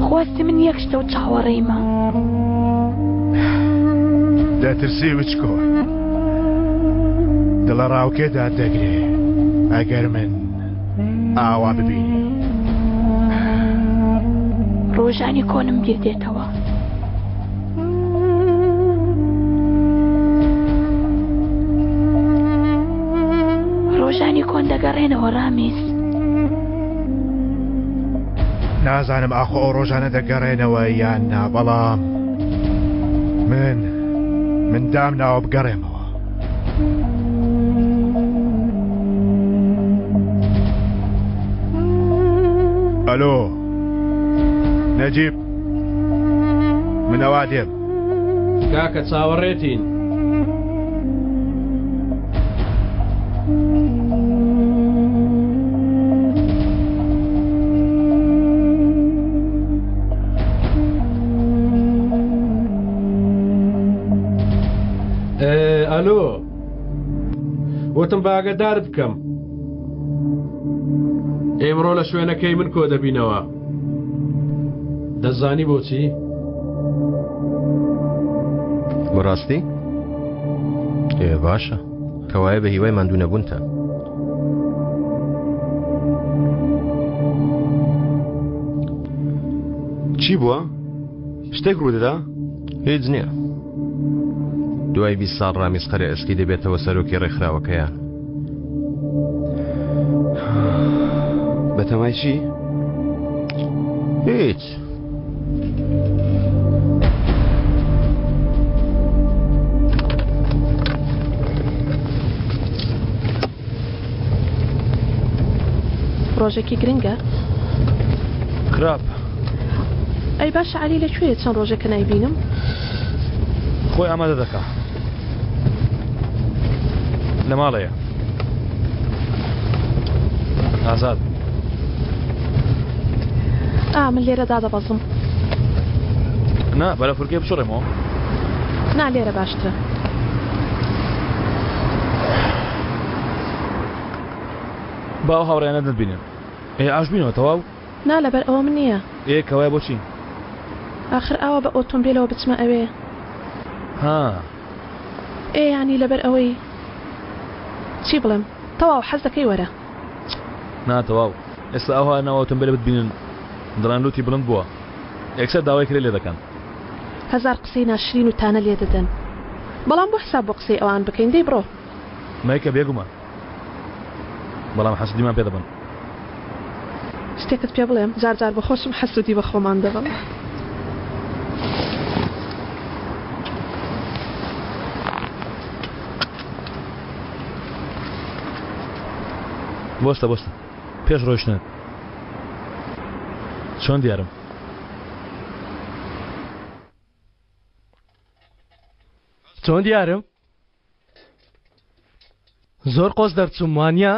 Speaker 3: خواستی من یەک شتە و چاوەڕێیمە.
Speaker 6: دەترسی وچکۆ دڵەڕاوکێ داتدەگرێ ئەگەر من ئاوا ببینی.
Speaker 3: ڕۆژانی کۆنم بیر دێتەوە. ڕۆژانی کۆن دەگەڕێنەوە ڕامیز.
Speaker 6: نازانم ئاخۆ ئەو ڕۆژانە دەگەڕێنەوە یان نا بەڵام من من دام ناوە بگەڕێمەوە. ئەلۆ نەجیب من ئەوا دێم.
Speaker 16: کاکە چاوەڕێتین. ئەلۆ وتم با ئاگادارت بکەم ئێمڕۆ لە شوێنەکەی من کۆ دەبینەوە دەزانی بۆچی؟
Speaker 8: بەڕاستی؟ ئێ باشە کەوایە بە هیوای ماندوو نەبوونتان.
Speaker 7: چی بووە؟ شتێک ڕوودەدا؟
Speaker 8: هیچ نییە. دوای 20 ساڵ ڕامیز قەرە ئەسکی دەبێتەوە سەرۆکی ڕێکخراوەکەیان.
Speaker 7: بەتەمای چی؟
Speaker 8: هیچ.
Speaker 3: ڕۆژێکی گرنگە؟
Speaker 5: خراپ.
Speaker 3: ئەی باشە عەلی لە کوێیە چەند ڕۆژێکە نایبینم؟
Speaker 5: خۆی ئامادە دەکا. لە ماڵەیە. ئازاد.
Speaker 3: ئا من لێرە دادەبەزم.
Speaker 5: نا بەرە فورکەی بچڕێمەوە.
Speaker 3: نا لێرە باشترە.
Speaker 5: با ئەو هاوڕێیانەت نەتبینن. ئێ ئاش بینەوە تەواو؟
Speaker 3: نا لەبەر ئەوەم نییە.
Speaker 5: ئێ کەوایە بۆچی؟
Speaker 3: ئاخر ئاوا بە ئۆتۆمبێلەوە بچمە ئەوێ.
Speaker 5: ها.
Speaker 3: ئێ یانی لەبەر ئەوەی چی بڵێم تەواو حەز دەکەی وەرە.
Speaker 5: نا تەواو ئێستا ئەوها ناو ئۆتۆمبێلە بتبینن دەڵێن لوتی بڵند بووە یەکسەر داوای کرێ لێ دەکەن.
Speaker 3: هەزار قسەی ناشرین و تانە لێ دەدەن بەڵام بۆ حساب بۆ قسەی ئەوان بکەین دەی بڕۆ.
Speaker 5: مەیکە بێگومان بەڵام حەسودیمان پێ دەبەن.
Speaker 3: شتێکت پێ بڵێم جار جار بە خۆشم حەسودی بە خۆمان دەبەم.
Speaker 5: بۆستە بۆستە پێش ڕۆیشتنت چۆن دیارم؟
Speaker 11: چۆن دیارم؟ زۆر قۆز دەرچووم وانە؟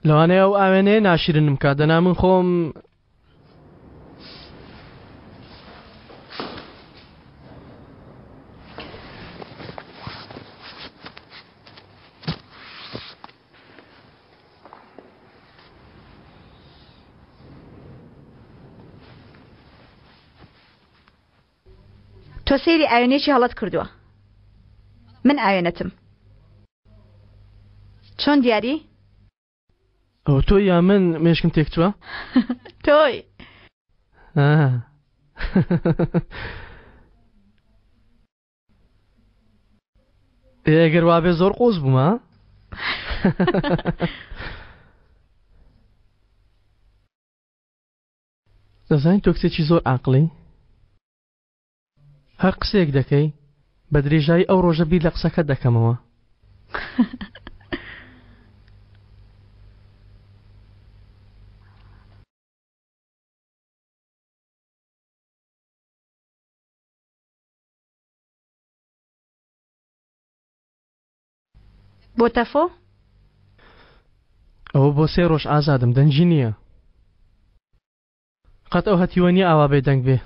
Speaker 11: لەوانەیە ئەو ئاوێنەیە ناشرنم کا دەنا من خۆم
Speaker 10: تۆ سەیری ئاوێنەیەکی هەڵەت کردووە من ئاوێنەتم چۆن دیاری؟
Speaker 11: ئەوە تۆی یا من مێشکم تێکچووە؟
Speaker 10: تۆی.
Speaker 11: ئێ گەر وابێ زۆر قۆز بوومە دەزانی تۆ کچێکی زۆر عاقڵی هەر قسەیەک دەکەی بە درێژایی ئەو ڕۆژە بیر لە قسەکەت دەکەمەوە.
Speaker 10: بۆ تەفۆ؟
Speaker 11: ئەوە بۆ سێ ڕۆژ ئازادم دەنگی نییە. قەت ئەو هەتیوە نیە ئاوا بێ دەنگ بێ.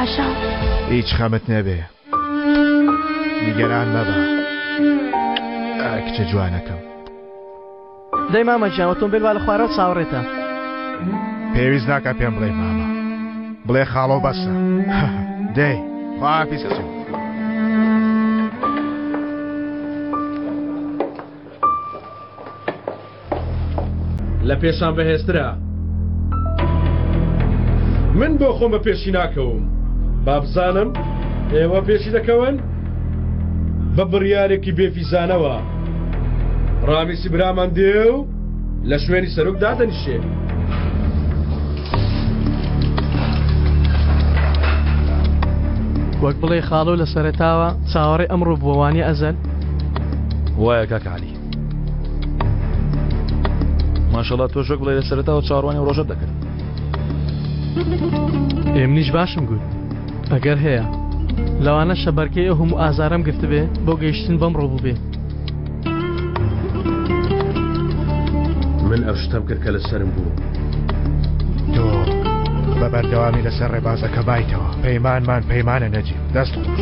Speaker 3: باشە؟
Speaker 6: هیچ خەمت نەبێ نیگەران مەبە ئای کچە جوانەکەم.
Speaker 11: دەی مامە گیان ئۆتۆمبێل وا لە خوارەوە چاوەڕێتە.
Speaker 6: پێویست ناکا پێم بڵێی مامە بڵێ خاڵۆ بەسە دەی خواحافیز کچم.
Speaker 16: لە پێشان بەهێزترە من بۆ خۆم بە پێشی ناکەوم با بزانم ئێوە پێشی دەکەون بە بڕیارێکی بێفیزانەوە ڕامیسی برامان دێ و لە شوێنی سەرۆک دادەنیشێ.
Speaker 11: وەک بڵێ خاڵۆ لە سەرەتاوە چاوەڕێ ئەمڕۆ بووە وانیە ئەزەل؟
Speaker 5: وایە کاکە عەلی. ماشەڵا تۆش وەک بڵێ لە سەرەتاوە چاوەڕوانی ڕۆژەت دەکرد.
Speaker 11: ئێ منیش باشم گوت ئەگەر هەیە لەوانەشە بەرگەی ئەو هەموو ئازارەم گرتبێ بۆ گەیشتن بەم ڕۆ بووبێ.
Speaker 16: من ئەو شتەم کرد کە لەسەرم بوو.
Speaker 6: تۆ بە بەردەوامی لەسەر ڕێبازەکە مایتەوە. پەیمانمان پەیمانە نەجیب. دەست خۆش.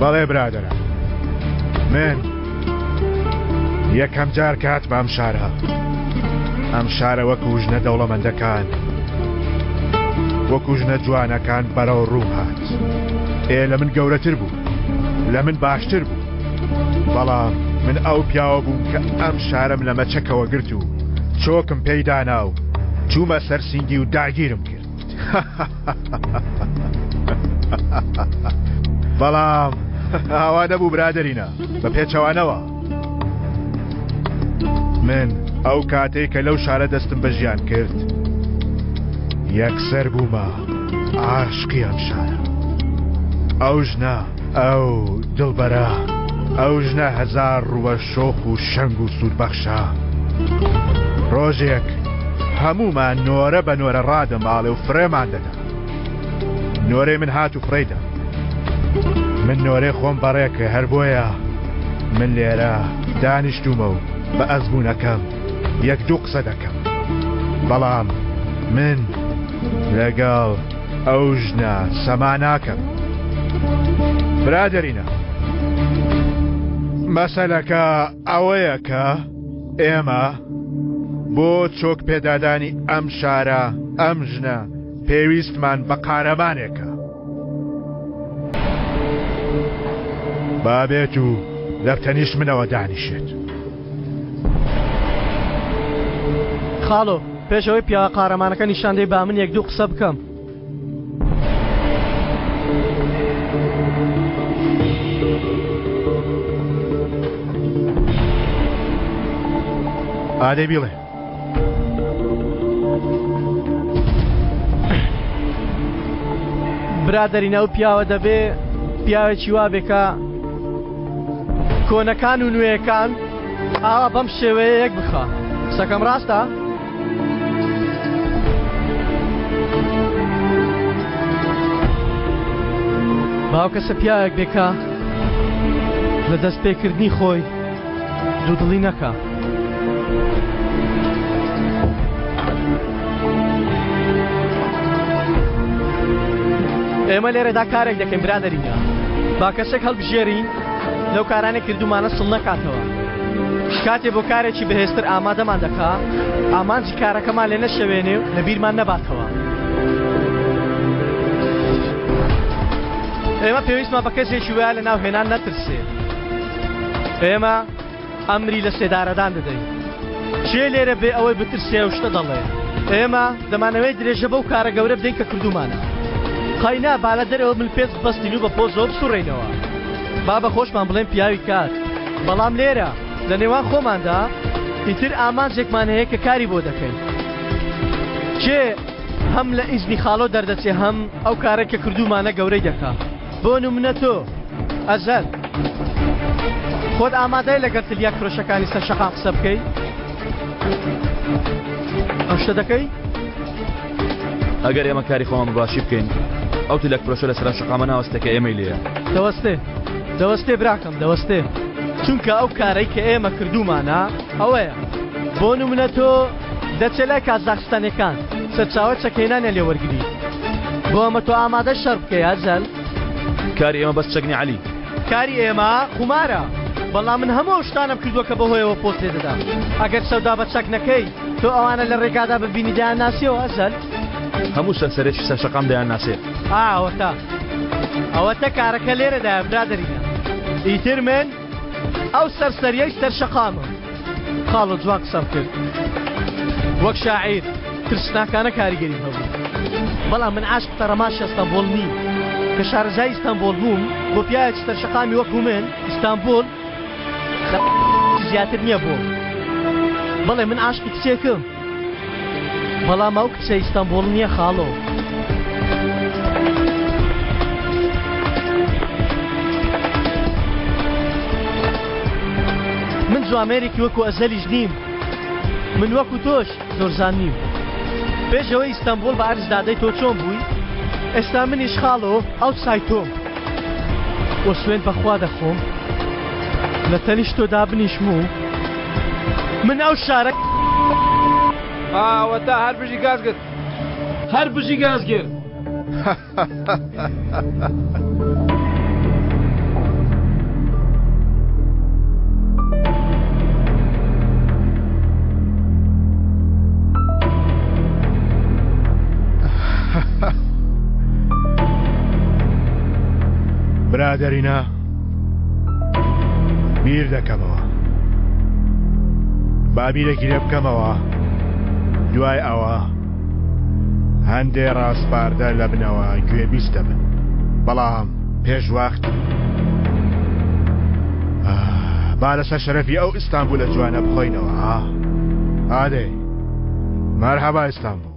Speaker 6: بەڵێ برادەرە من یەکەم جار کە هاتمە ئەم شارە ئەم شارە وەکو ژنە دەوڵەمەندەکان وەکو ژنە جوانەکان بەرەو ڕووم هات ئێ لە من گەورەتر بوو لە من باشتر بوو بەڵام من ئەو پیاوە بووم کە ئەم شارم لە مەچەکەوە گرت و چۆکم پێی دانا و چوومە سەر سینگی و داگیرم کرد بەڵام ئاوا نەبوو برادەرینە بە پێچەوانەوە من ئەو کاتەی کە لەو شارە دەستم بە ژیان کرد یەکسەر بوومە عاشقی ئەم شارە ئەو ژنە ئەو دڵبەرە ئەو ژنە هەزار ڕووە شۆخ و شەنگ و سوودبەخشە ڕۆژێک هەموومان نۆرە بە نۆرە ڕادەماڵێ و فڕێمان دەدا نۆرەی من هات و فڕێیدا من نۆرەی خۆم بەڕێ کرد هەر بۆیە من لێرە دانیشتوومە و بە ئەزموونەکەم یەک دوو قسە دەکەم بەڵام من لەگەڵ ئەو ژنە سەما ناکەم برادەرینە مەسەلەکە ئەوەیە کە ئێمە بۆ چۆک پێدادانی ئەم شارە ئەم ژنە پێویستمان بە قارەمانێکە با بێت و لە تەنیشت منەوە دانیشێت.
Speaker 11: خاڵۆ پێش ئەوەی پیاوە قارەمانەکە نیشان دەی با من یەک دوو قسە بکەم.
Speaker 6: ئادەی بیڵێ.
Speaker 11: برادەرینە ئەو پیاوە دەبێ پیاوێکی وا بێ کە کۆنەکان و نوێیەکان ئاوا بەم شێوەیە یەک بخا قسەکەم ڕاستە؟ باوکەسە پیاوێک بێ کە لە دەست پێکردنی خۆی دوودڵی نەکا. ئێمە لێرەدا کارێک دەکەین برادەرینە با کەسێک هەڵبژێرین لەو کارانە کردومانە سڵ نەکاتەوە کاتێ بۆ کارێکی بەهێزتر ئامادەمان دەکا ئامانجی کارەکەمان لێ نەشەوێنێ و لە بیرمان نەباتەوە ئێمە پێویستمان بە کەسێکی وایە لە ناو هێنان نەترسێ ئێمە ئەمری لە سێدارەدان دەدەین. کێ لێرە بێ ئەوەی بترسێ ئەو شتە دەڵێ؟ ئێمە دەمانەوێت درێژە بەو کارە گەورە بدەین کە کردوومانە. قەینا با لە دەرەوە ملپێچ ببەستین و بە پۆزەوە بسوڕێینەوە. با بە خۆشمان بڵێن پیاوی کار. بەڵام لێرە، لە نێوان خۆماندا، ئیتر ئامانجێکمان هەیە کە کاری بۆ دەکەین. کێ هەم لە ئیزنی خاڵۆ دەردەچێ هەم ئەو کارەی کە کردوومانە گەورەی دەکا. بۆ نمونە تۆ ئەزەل خۆت ئامادەی لەگەڵ تلیاک فرۆشەکانی سەر شەقام قسە بکەی؟ ئەو شتە دەکەی؟
Speaker 5: ئەگەر ئێمە کاری خۆمان بە باشی بکەین ئەو تلیاک فرۆشە لەسەر ئەم شەقامە ناوەستێ کە ئێمەی لێیە.
Speaker 11: دەوەستێ دەوەستێ براکەم دەوەستێ چونکە ئەو کارەی کە ئێمە کردوومانە ئەوەیە بۆ نمونە تۆ. دەچێ لای کازاخستانیەکان سەرچاوەی چەکهێنانیان لێ وەرگری. بۆ ئەمە تۆ ئامادەی شەڕ بکەی ئەزەل؟
Speaker 5: کاری ئێمە بەس چەک نیە عەلی.
Speaker 11: کاری ئێمە قومارە. بەڵام من هەموو ئەو شتانەم کردووە کە بەهۆیەوە پۆست لێ دەدام. ئەگەر سەودا بە چەک نەکەی، تۆ ئەوانە لە ڕێگادا ببینی دەیانناسیەوە ئەزەل؟
Speaker 5: هەموو سەرسەرێکی سەر شەقام دەیانناسێ.
Speaker 11: ئا ئەوەتا. ئەوەتە کارەکە لێرەدایە برادەرینە. ئیتر من ئەو سەرسەریەی سەر شەقامم. خاڵۆ جوان قسەم کرد. وەک شاعیر ترسناکانە کاریگەریم هەبوو. بەڵام من عاشقی تەڕەماشی ئەستەنبوڵ نیم. کە شارەزای ئیستەنبوڵ بووم، بۆ پیاوێکی سەر شەقامی وەکو من، ئیستانبوڵ زیاتر نییە بۆم. بەڵێ من عاشقی کچێکم. بەڵام ئەو کچە ئیستەنبوڵ نییە خاڵۆ. من جوامێرێکی وەکو ئەزەلیش نیم. من وەکو تۆش زۆرزان نیم. پێش ئەوەی ئیستەنبوڵ بە عەرز دادەی تۆ چۆن بووی؟ ئێستا منیش خاڵۆ ئەو سای تۆم. وە سوێند بەخوا دەخۆم لە تەنیشت تۆ دابنیشم و من ئەو شارە.
Speaker 9: ئەوەتا هەر بژی گازگر. هەر بژی گازگر.
Speaker 6: برادەرینە بیر دەکەمەوە با بیرێکی لێ بکەمەوە دوای ئەوە هەندێ ڕاسپاردە لە بنەوە گوێبیست دەبن بەڵام پێش وەخت با لەسەر شەرەفی ئەو ئیستانبولە جوانە بخۆینەوە ئادەی مەرحەبا ئیستانبول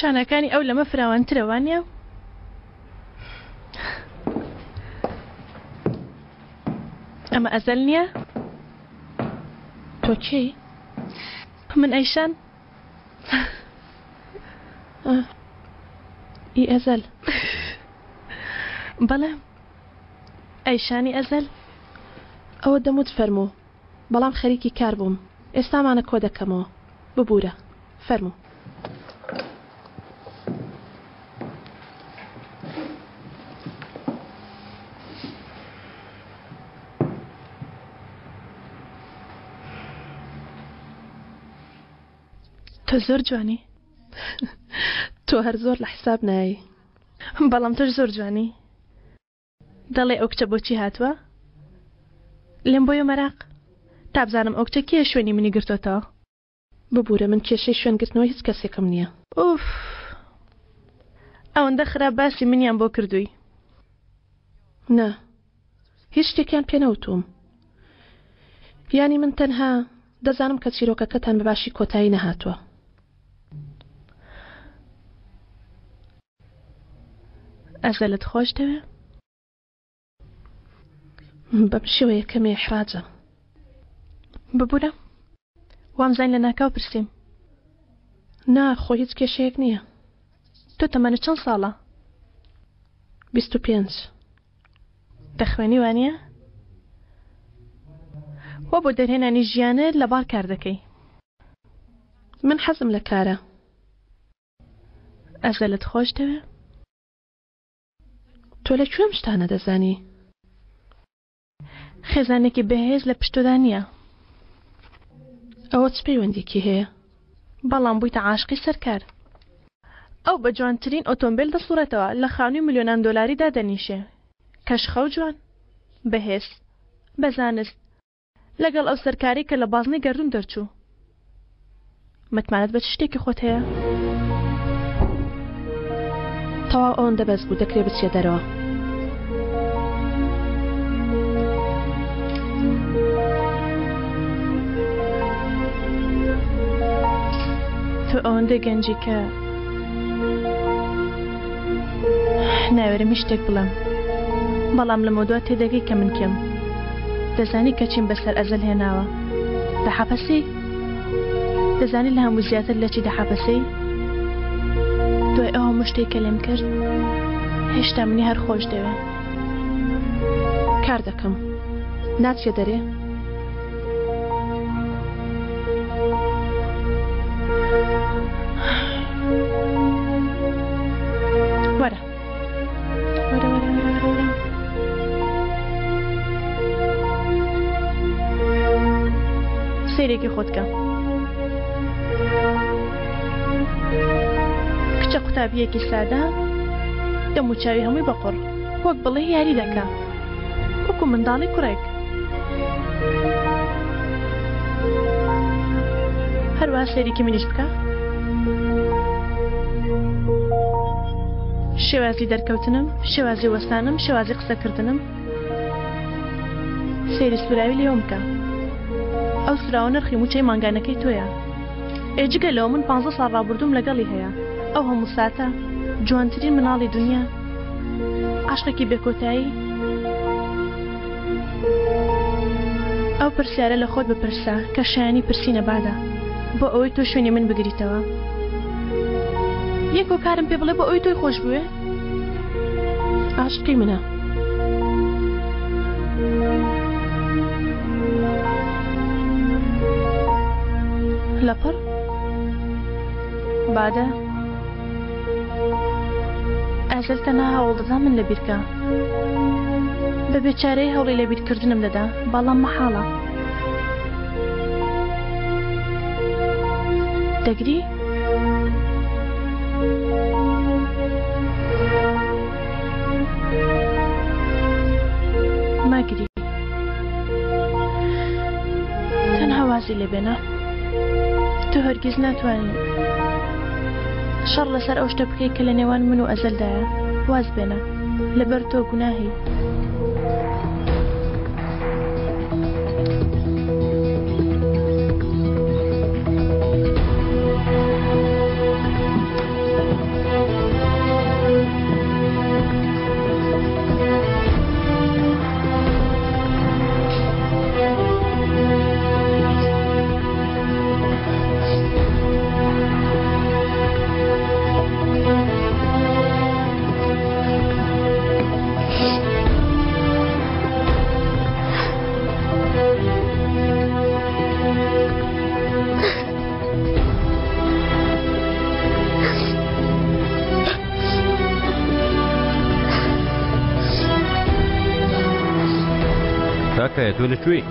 Speaker 3: شانەکانی ئەو لەمە فراوانترە وانە؟ ئەمە ئەزەل نییە؟ تۆ کێی؟ من ئەیشان ئی ئەزەل بەڵێ ئەیشانی ئەزەل ئەوە دەموت فەرموو بەڵام خەریکی کار بووم ئێستامانە کۆ دەکەمەوە ببوورە فەرموو. تۆ زۆر جوانی تۆ هەر زۆر لە حساب نایی بەڵام تۆش زۆر جوانی دەڵێ ئەو کچە بۆچی هاتووە لێم بۆیە مەراق تا بزانم ئەو کچە کێ شوێنی منی گرتۆتەوە ببورە من کێشەی شوێن گرتنەوەی هیچ کەسێکم نییە. ئوف ئەوەندە خراپ باسی منیان بۆ کردووی. نا هیچ شتێکیان پێ نەوتووم یانی من تەنها دەزانم کە چیرۆکەکەتان بە باشی کۆتایی نەهاتووە. ئەزەلت خۆش دەوێ؟ بەم شێوەیە کەمێ ئیحراجە. ببورە وامزانی لە ناکاو پرسیم. نا خۆ هیچ کێشەیەک نییە. تۆ تەمەنت چەند ساڵە؟ 25. دەخوێنی وانییە؟ وا بۆ دەرهێنانی ژیانت لە باڵ کار دەکەی. من حەزم لە کارە. ئەزەلت خۆش دەوێ؟ تۆ لە کوێ ئەم شتانە دەزانی؟ خێزانێکی بەهێز لە پشتۆدا نییە. ئەوە چ پەیوەندیکی هەیە؟ بەڵام بوویتە عاشقی سەرکار. ئەو بە جوانترین ئۆتۆمبێل دەسوڕێتەوە، لە خانووی ملیۆنان دۆلاری دادەنیشێ. کەشخە و جوان. بەهێز. بە زانست. لەگەڵ ئەو سەرکارەی کە لە بازنەی گەردوون دەرچوو. متمانەت بە چ شتێکی خۆت هەیە؟ تەواو ئەوەندە بەس بوو دەکرێ بچیە دەرەوە.
Speaker 4: تۆ ئەوەندە گەنجی کە ناوێرم هیچ شتێک بڵێم بەڵام لەمەودوا تێدەگەی کە من کێم دەزانی کە چیم بەسەر ئەزەل هێناوە دەحەپەسێی دەزانی لە هەموو زیاتر لە چی دەحەپەسێی دوای ئەو هەموو شتێک کە لێم کرد هێشتا منی هەر خۆش دەوێ
Speaker 3: کار دەکەم ناچیە دەرێ؟ وەرە وەرە وەرە وەرە وەرە وەرە سەیرێکی خۆت کە کچە قوتابیەکی سادە دەموچاوی هەمووی بەقوڕ وەک بڵێ یاری دەکا وەکو منداڵی کوڕێک هەروەها سەیرێکی منیش بکە شێوازی دەرکەوتنم شێوازی وەستانم شێوازی قسەکردنم سەیری سوراوی لێوم بکە ئەو سوراوە نرخی موچەی مانگانەکەی تۆیە ئێ جگە لەوە من پ ساڵ ڕابردووم لەگەڵی هەیە ئەو هەموو ساتە جوانترین مناڵی دنیا عاشقێکی بێکۆتایی ئەو پرسیارە لە خۆت بپرسە کە شایانی پرسینە بادە بۆ ئەوەی تۆ شوێنی من بگریتەوە یەک هۆکارم پێ بڵێ بۆ ئەوەی تۆی خۆش بوێ عاشقی منە لەپڕ بادە ئەزەل تەنها هەوڵدەدا من لەبیرکا. بە بێچارەیی هەوڵی لەبیرکردنم دەدا، بەڵام مەحاڵە. دەگری؟ مەگری. تەنها وازی لێ بێنە. تۆ هەرگیز ناتوانی شەڕ لەسەر ئەو شتە بکەی کە لە نێوان من و ئەزەلدایە. واز بێنە. لەبەر تۆ گوناهی.
Speaker 8: کاکە تۆ لە کوێی؟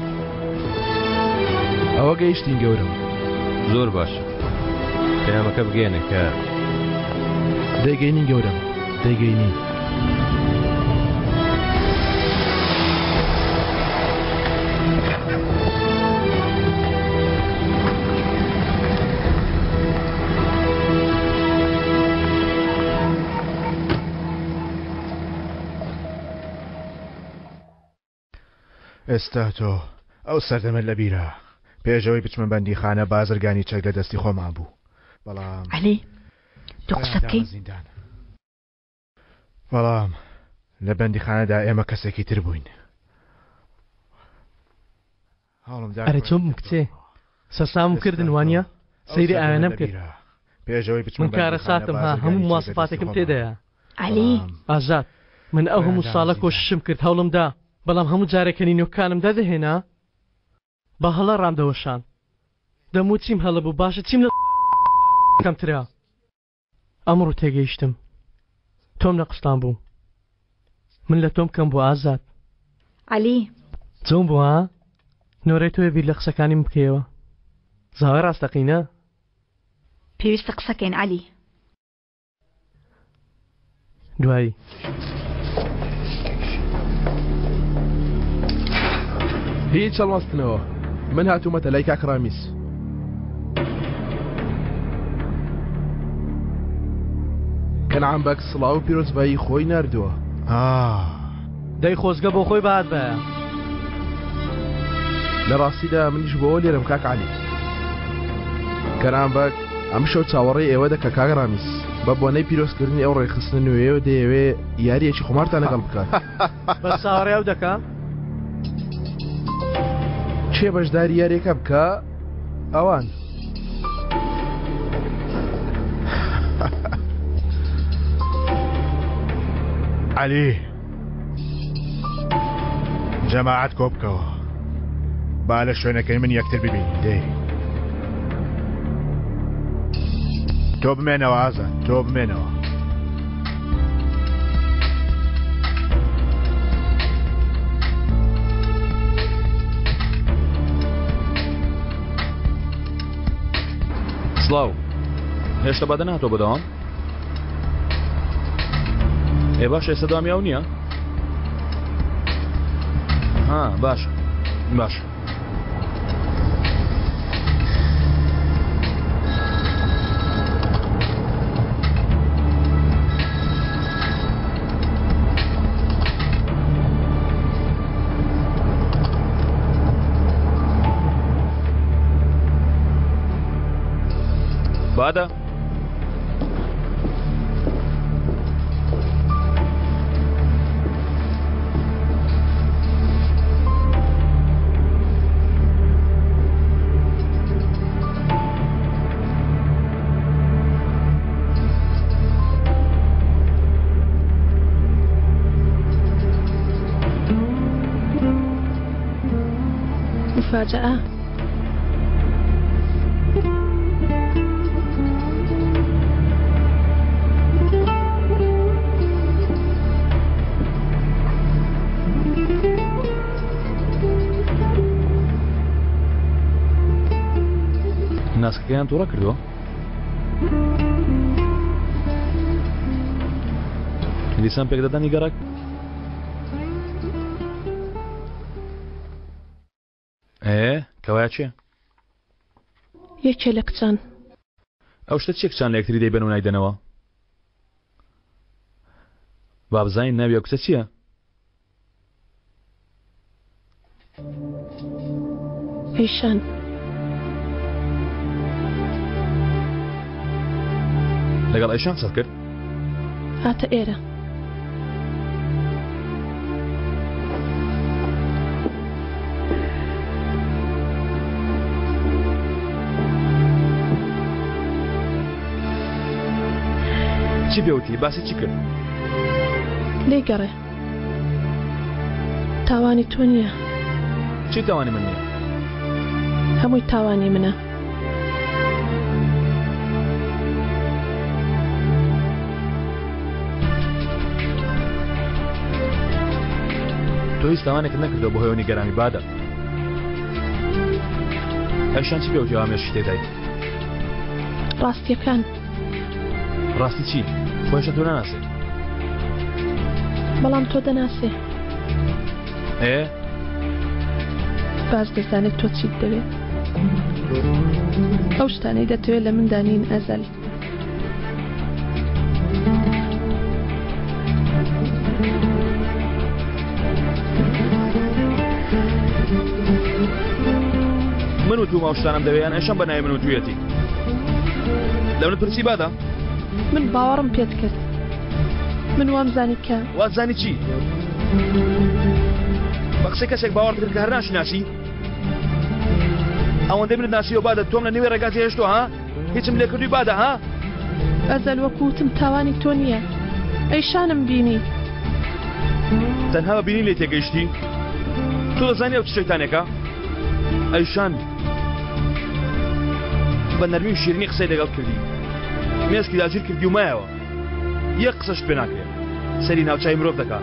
Speaker 5: ئەوە گەیشتین گەورم.
Speaker 8: زۆر باش پەیامەکە بگەێنە کە
Speaker 5: دەیگەینین گەورەم دەیگەینین.
Speaker 6: ئێستا تۆ ئەو سەردەمەت لەبیرە پێش ئەوەی بچمە بەندیخانە بازرگانی چەک لە دەستی خۆمان بوو بەڵام
Speaker 10: عەلی تۆ قسە بکەی
Speaker 6: زیندان بەڵام لە بەندیخانەدا ئێمە کەسێکی تر بووین هەوڵم دا
Speaker 11: ئەرێ چۆن بووم کچێ سەرسامم کردن وانە سەیری ئاوێنەم کرد
Speaker 6: پێشەوەی بچمە
Speaker 11: من کارەساتم ها هەموو مواسفاتێکم تێدایە
Speaker 10: عەلی
Speaker 11: ئازاد من ئەو هەموو ساڵە کۆششم کرد هەوڵم دا بەڵام هەموو جارێک کە نینۆکانم دەردەهێنا بە هەڵە ڕامدەوەشاند دەموت چیم هەڵە بوو باشە چیم لە کەمترە ئەمڕۆ تێگەیشتم تۆم لە قستان بوو من لە تۆم کەم بوو ئازاد.
Speaker 10: عەلی.
Speaker 11: چۆن بوو ها؟ نۆرەی تۆیە بیر لە قسەکانی من بکەیەوە زاوای ڕاستەقینە.
Speaker 10: پێویستە قسەکەین عەلی.
Speaker 11: دوایی.
Speaker 5: هیچ هەڵمەستنەوە من هاتوومەتە لای کاک ڕامیس.
Speaker 17: کەنعان بەگ سڵاو و پیرۆزبایی خۆی ناردووە.
Speaker 11: دەی خۆزگە بۆ خۆی بهاتبایە.
Speaker 17: لە ڕاستیدا منیش بۆ ئەوە لێرەم کاک عەلی. کەنعان بەگ ئەمشەو چاوەڕێی ئێوە دەکا کاک ڕامیز. بە بۆنەی پیرۆزکردنی ئەو ڕێکخستنە نوێیەوە دەیەوێ یارییەکی قومارتان لەگەڵ بکات.
Speaker 11: بەس چاوەڕێی ئەو دەکا؟
Speaker 17: کێ بەشداری یاریەکە بکا؟ ئەوان.
Speaker 6: عەلی جەماعەت کۆ بکەوە با لە شوێنەکەی من یەکتر ببینین دەی تۆ بمێنەوە ئازاد تۆ بمێنەوە.
Speaker 5: سڵاو هێشتا بادە نهاتۆ بۆ دەوام ئێ باش ئێستا دەوامی ئەو نییە ها باش باش بادە
Speaker 3: مفاجأة.
Speaker 5: ناسکەکەیان توڕە کردووە دیسان پێکدادانی گەڕک ئێ کەوایە چێ؟
Speaker 3: یەکێ لە کچان.
Speaker 5: ئەو شتە چیە کچان لە یەکتری دەیبەن و نایدەنەوە؟ با بزانین ناوی ئەو کچە چییە؟
Speaker 3: ئەیشان.
Speaker 5: لەگەڵ ئەیشان قسەت کرد؟
Speaker 3: هاتە ئێرە.
Speaker 5: چی پێوتی باسی چی کرد؟
Speaker 3: لێی گەڕێ تاوانی تۆ نییە.
Speaker 5: چی تاوانی من نییە؟
Speaker 3: هەمووی تاوانی منە.
Speaker 5: تۆ هیچ تاوانێکت نەکردووە بۆ هۆی نیگەرانی بادە ئەشان چی پێوتی ئەوا مێشکی تێدای
Speaker 3: ڕاستیەکان
Speaker 5: ڕاستی چی خۆشە تۆ ناناسێ
Speaker 3: بەڵام تۆ دەناسێ
Speaker 5: ئێ
Speaker 3: باش دەزانێت تۆ چیت دەوێت ئەو شتانەی دەتەوێت لە مندا نین ئەزەل
Speaker 5: من وتومە ئەو شتانەم دەوێ یان ئەشەم بە ناوی من وتویەتی لە منت پرسی بادە
Speaker 3: من باوەڕم پێت کرد من وام زانی کە
Speaker 5: وات زانی چی بە قسەی کەسێک باوەڕ کرد کە هەر ناشناسی ئەوەندەی منت ناسیوە بادە تۆم لە نێوی ڕێگا جێهێشتووە ها هیچم لێ کردووی بادە ها؟
Speaker 3: ئەزەل وەکو وتم تاوانی تۆ نییە ئەیشانم بینی.
Speaker 5: تەنها بە بینین لێی تێگەیشتی؟ تۆ دەزانی ئەو چ شەیتانێکە؟ ئەیشان بە نەرمی و شیرینی قسەی لەگەڵ کردی مێشکی داگیر کردی و مایەوە یەک قسەشت پێ ناکرێ سەری ناوچای مرۆڤ دەکا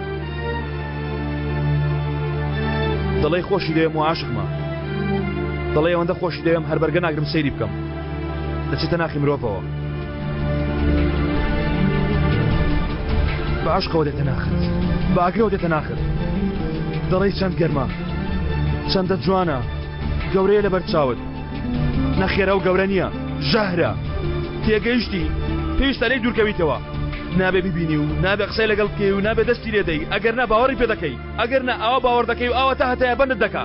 Speaker 5: دەڵێی خۆشی دەوێم و عاشقمە دەڵێ ئەوەندە خۆشی دەوێم هەر بەرگە ناگرم سەیری بکەم دەچێتە ناخی مرۆڤەوە بە عشقەوە دێتە ناخت بە ئاگرەوە دێتە ناخت دەڵێی چەند گەرمە چەندە جوانە گەورەیە لەبەر چاوت نەخێرە و گەورە نییە ژەهرە تێگەیشتی پێویستە لێی دوورکەویتەوە. نابێ بیبینی و نابێ قسەی لەگەڵ بکەی و نابێ دەستی لێ دەی ئەگەر نا باوەڕی پێ دەکەی ئەگەر نا ئاوا باوەڕ دەکەی و ئاوا تا هەتایە بەندت دەکا.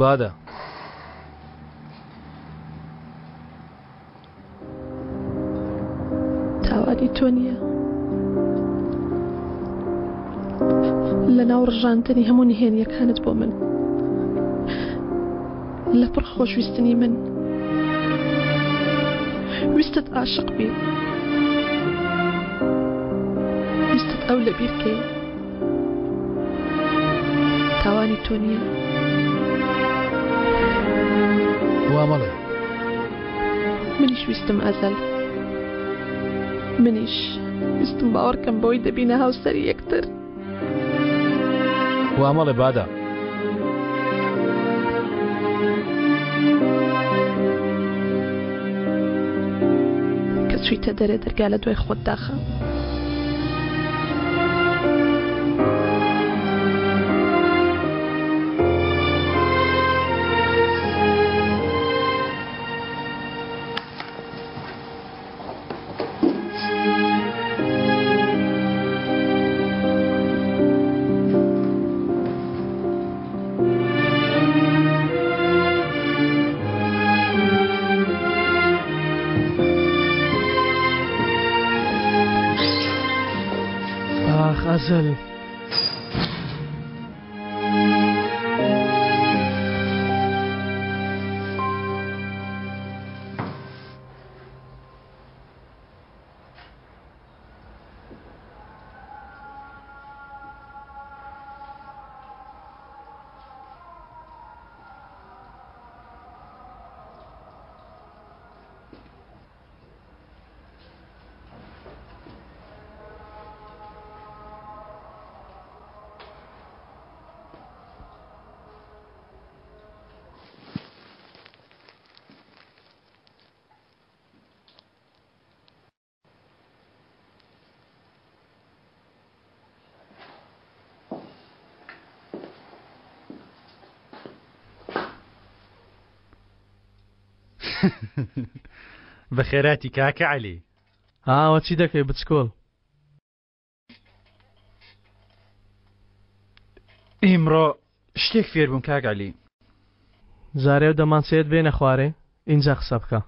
Speaker 5: بادە.
Speaker 3: تاوانی تۆ نییە لەناو ڕژاندنی هەموو نهێنیەکانت بۆ من لەپڕ خۆشویستنی من ویستت عاشق بی ویستت ئەو لەبیر کەی تاوانی تۆ نییە.
Speaker 5: وا مەڵێ.
Speaker 3: منیش ویستم ئەزەل. منیش ویستم باوەڕکەم بەوەی دەبینە هاوسەری یەکتر.
Speaker 5: وا مەڵێ بادا.
Speaker 3: کە چوویتە دەرێ دەرگا لە دوای خۆت داخە.
Speaker 11: ئاخ ئەزەل.
Speaker 14: بەخێراتی کاکە عەلی.
Speaker 11: ئاوە چی دەکەی بچکۆل؟
Speaker 14: ئیمڕۆ شتێک فێر بووم کاک عەلی.
Speaker 11: جارێ و دەمانچەیەت بێنە خوارێ ئینجا قسە بکە.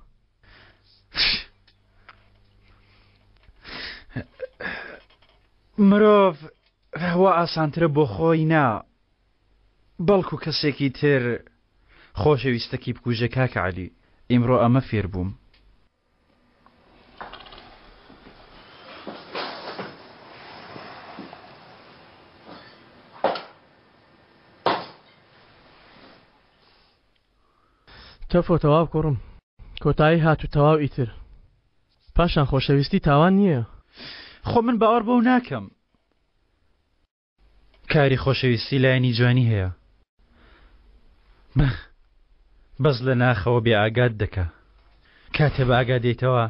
Speaker 14: مرۆڤ وا ئاسانترە بۆ خۆی نا بەڵکو کەسێکی تر خۆشەویستەکی بکوژێ کاکە عەلی ئیمڕۆ ئەمە فێر بووم.
Speaker 11: تەفۆ تەواو کوڕم کۆتایی هات و تەواو ئیتر پاشان خۆشەویستی تاوان نییە.
Speaker 14: خۆ من باوەڕ بەو ناکەم کاری خۆشەویستی لایەنی جوانی هەیە بەس لە ناخەوە بێ ئاگات دەکا کاتێ بە ئاگا دێیتەوە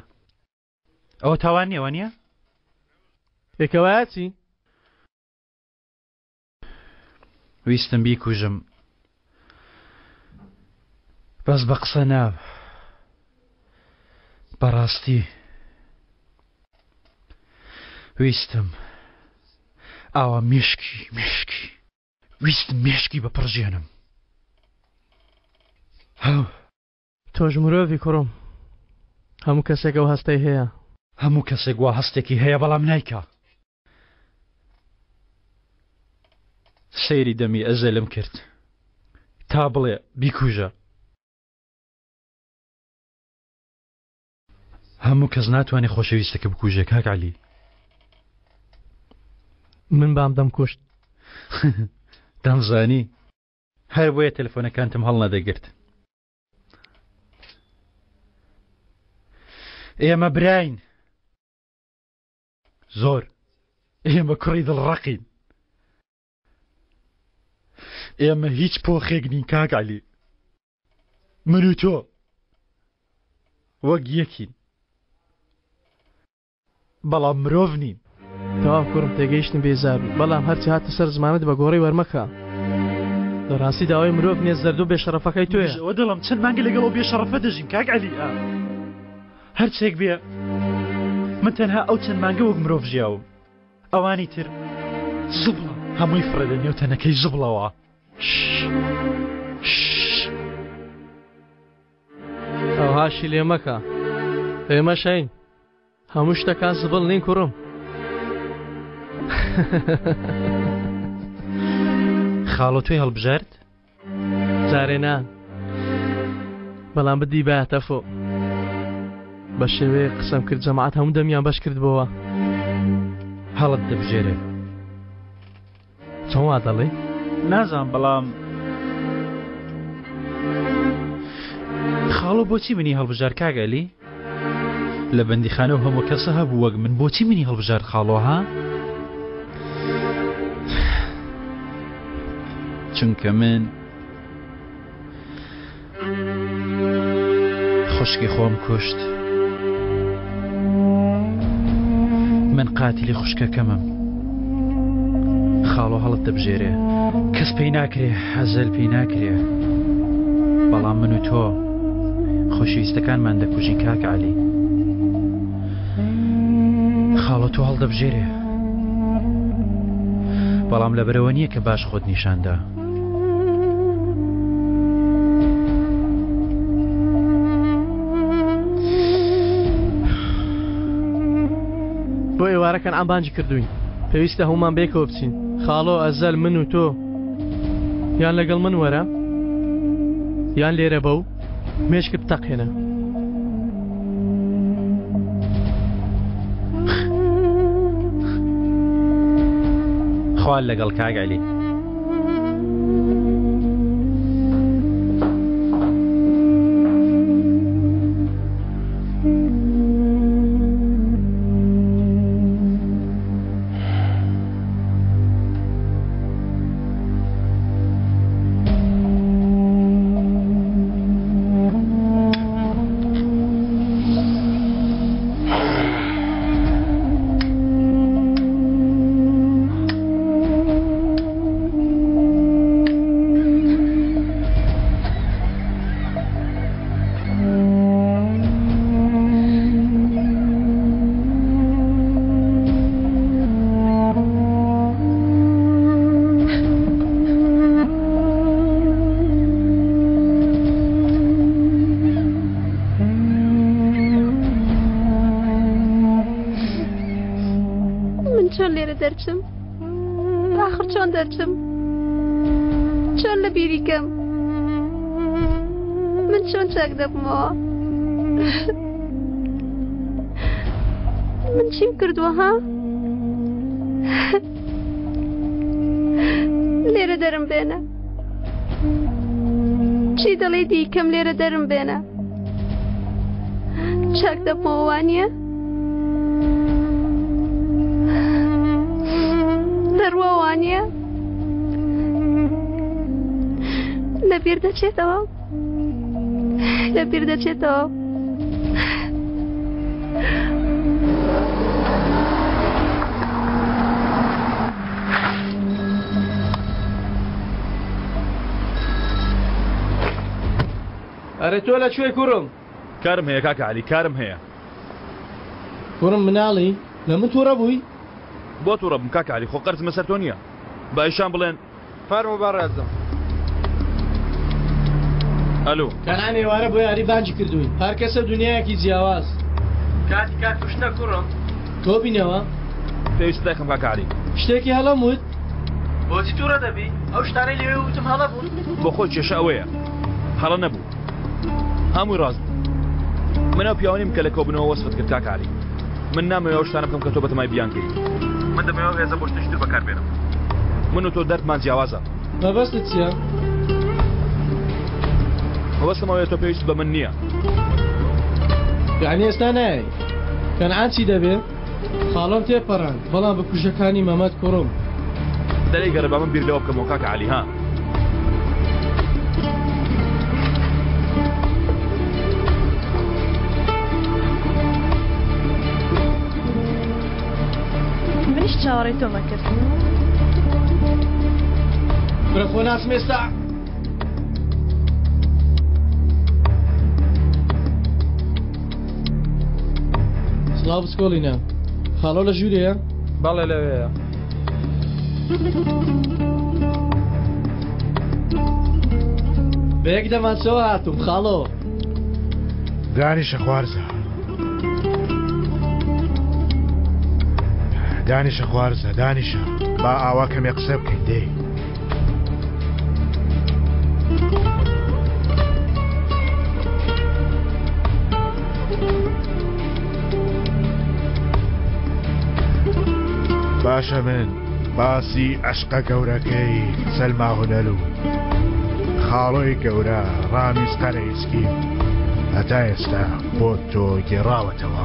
Speaker 14: ئەوە تاوان نییە وانە؟
Speaker 11: ئێکەوایە چی؟
Speaker 14: ویستم بیکوژم بەس بە قسە نا بەڕاستی ویستم ئاوا مێشکی مێشکی ویستم مێشکی بە پڕژێنم هەو.
Speaker 11: تۆش مرۆڤی کوڕم هەموو کەسێک ئەو هەستەی هەیە.
Speaker 14: هەموو کەسێک وا هەستێکی هەیە بەڵام نایکا. سەیری دەمی ئەزەلم کرد تا بڵێ بیکوژە. هەموو کەس ناتوانێ خۆشەویستەکە بکوژێ کاک عەلی.
Speaker 11: من بام دەمکوشت.
Speaker 14: دەمزانی هەر بۆیە تەلەفۆنەکانتم هەڵنەدەگرت. ئێمە براین. زۆر ئێمە کوڕی دڵڕەقین. ئێمە هیچ پۆخێک نین کاک عەلی. من و تۆ وەک یەکین. بەڵام مرۆڤ نین.
Speaker 11: تەواو کوڕم تێگەیشتم بێزاربووی بەڵام هەرچی هاتە سەر زمانت بە گۆڕی وەرمەکە لە ڕاستی داوای مرۆڤ نیە زەردو بێ شەڕەفەکەی تۆیە.
Speaker 14: منیش ئەوە دەڵێم چەند مانگە لەگەڵ ئەو بێ شەڕەفە دەژیم کاک عەلی ئا هەرچێک بێ من تەنها ئەو چەند مانگە وەک مرۆڤ ژیاوم ئەوانی تر زبڵە هەمووی فڕێ لە نێو تەنەکەی زبڵەوە.
Speaker 11: ئەوهاشی لێ مەکە ئێمەش هەین هەموو شتەکان زبڵ نین کوڕم.
Speaker 14: خاڵۆ تۆی هەڵبژارد؟
Speaker 11: جارێ نا بەڵام بدی باتە فۆ بە شێوەیە قسەم کرد جەماعەت هەموو دەمیان بەش کردبەوە
Speaker 14: هەڵت دەبژێرێ
Speaker 11: چۆن وا دەڵێی؟
Speaker 14: نازانم بەڵام خاڵۆ بۆچی منی هەڵبژارد کاک ئەلی؟ لە بەندیخانە و هەموو کەسە هەبوو وەک من بۆچی منی هەڵبژارد خاڵۆ ها؟ چونکە من خوشکی خۆم کوشت من قاتلی خوشکەکەمم خاڵۆ هەڵت دەبژێرێ کەس پێی ناکرێ هەزەل پێی ناکرێ بەڵام من و تۆ خۆشەویستەکانمان دەکوژین کاک عەلی خاڵۆ تۆ هەڵدەبژێرێ بەڵام لەبەرەوە نییە کە باش خۆت نیشاندا
Speaker 11: بۆ ئێوارە کەنعان بانگی کردووین پێویستە هەموومان بێکەوە بچین خاڵۆ ئەزەل من و تۆ یان لەگەڵ من وەرە یان لێرە بە و مێشکت بتەقێنە.
Speaker 14: خوا لەگەڵ کاک عەلی.
Speaker 13: من چۆن لێرە دەرچم ئاخر چۆن دەرچم چۆن لە بیری کەم من چۆن چاک دەبمەوە من چیم کردووە ها لێرە دەرم بێنە چی دەڵێ دیکەم لێرە دەرم بێنە چاک دەبمەوە وانە دەڕوا وانە لەبیر دەچێتەوە لەبیر دەچێتەوە
Speaker 11: ئەرێ تۆ لە کوێی کوڕم؟
Speaker 5: کارم هەیە کاکە عەلی کارم هەیە.
Speaker 11: کوڕم مناڵی لە من توڕە بووی؟
Speaker 5: بۆ توڕە بم کاکە عەلی خۆ قەرزم لەسەر تۆ نییە با ئیشان بڵێن.
Speaker 7: فەرموو بەڕێزم.
Speaker 5: ئەلو.
Speaker 11: کەنعان ئێوارە بۆ یاری بانگی کردووین هەر کەسە دونیایەکی جیاواز. کاتی کات کوشتنە کوڕم تۆ بینەوە.
Speaker 5: پێویستە دایکم کاکە عەلی.
Speaker 11: شتێکی هەڵەم وت؟ بۆچی توڕە دەبی؟ ئەو شتانەی لەوێ وتم هەڵە بوون؟
Speaker 5: بۆ خۆی کێشە ئەوەیە هەڵە نەبوو هەمووی ڕاست بوو. من ئەو پیاوە نیم کە لە کۆبوونەوە وەسفت کرد کاکە عەلی. من نامەوێ ئەو شتانە بکەم کە تۆ بەتەمای بیانکەی. من دەمەوێ ئەو هێزە بۆ شتێکی تر بەکار بێنم. من و تۆ دەردمان جیاوازە.
Speaker 11: مەبەستت چییە؟
Speaker 5: مەبەستم ئەوەیە تۆ پێویستت بە من نییە.
Speaker 11: یەعنی ئێستا نایەی؟ کەنعان چی دەبێ؟ خاڵۆم تێپەڕاند، بەڵام بکوژەکانی مەمەد کوڕم.
Speaker 5: دەرێ گەڕێ با من بیر لەوە بکەمەوە کاکە عەلی ها.
Speaker 4: چاوەڕێی تۆمە کرد.
Speaker 11: کورە خۆ ناسم ئێستا. سڵاو بچکۆڵینە خاڵۆ لە ژوورەیە؟
Speaker 9: بەڵێ لەوێیە.
Speaker 11: بە یەک دەمانچەوە هاتووم خاڵۆ.
Speaker 6: دانیشە خوارزا. دانیشە خوارزە دانیشە با ئاوا کەمێ قسە بکەین دێ. باشە من باسی عەشقە گەورەکەی سەلما هونەر و خاڵۆی گەورە ڕامیز قەرەیسکی هەتا ئێستا بۆ تۆ گێڕاوەتەوە.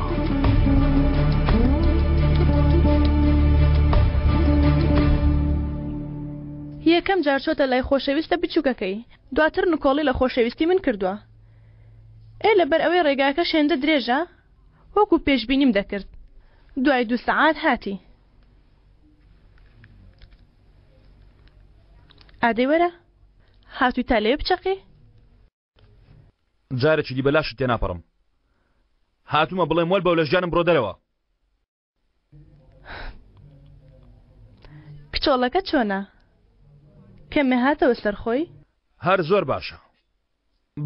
Speaker 4: یەکەم جار چۆتە لای خۆشەویستە بچووکەکەی، دواتر نکۆڵی لە خۆشەویستی من کردووە. ئێ لەبەر ئەوەی ڕێگاکەش هێندە درێژە، وەکو پێشبینیم دەکرد دوای دوو سەعات هاتی. ئادەی وەرە، هاتووی تا لەوێ بچەقی؟
Speaker 5: جارێکی دی بە لاشت تێناپەڕم. هاتوومە بڵێم وەل بەو لە ژیانم بڕۆ دەرەوە.
Speaker 4: کچۆڵەکە چۆنە؟ کەمێ هاتەوە سەر خۆی؟
Speaker 5: هەر زۆر باشە.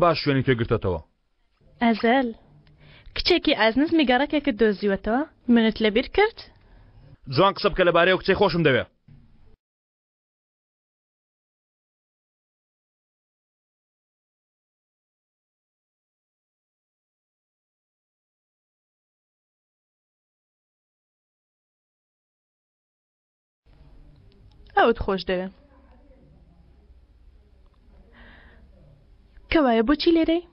Speaker 5: باش شوێنی تۆی گرتۆتەوە.
Speaker 4: ئەزەل، کچێکی ئازنزمی گەڕەکێکت دۆزیوەتەوە؟ منت لەبیر کرد؟
Speaker 5: جوان قسە بکە لەبارەی ئەو کچەی خۆشم دەوێ.
Speaker 4: ئەوت خۆش دەوێ. کەوایە بۆچی لێرەی؟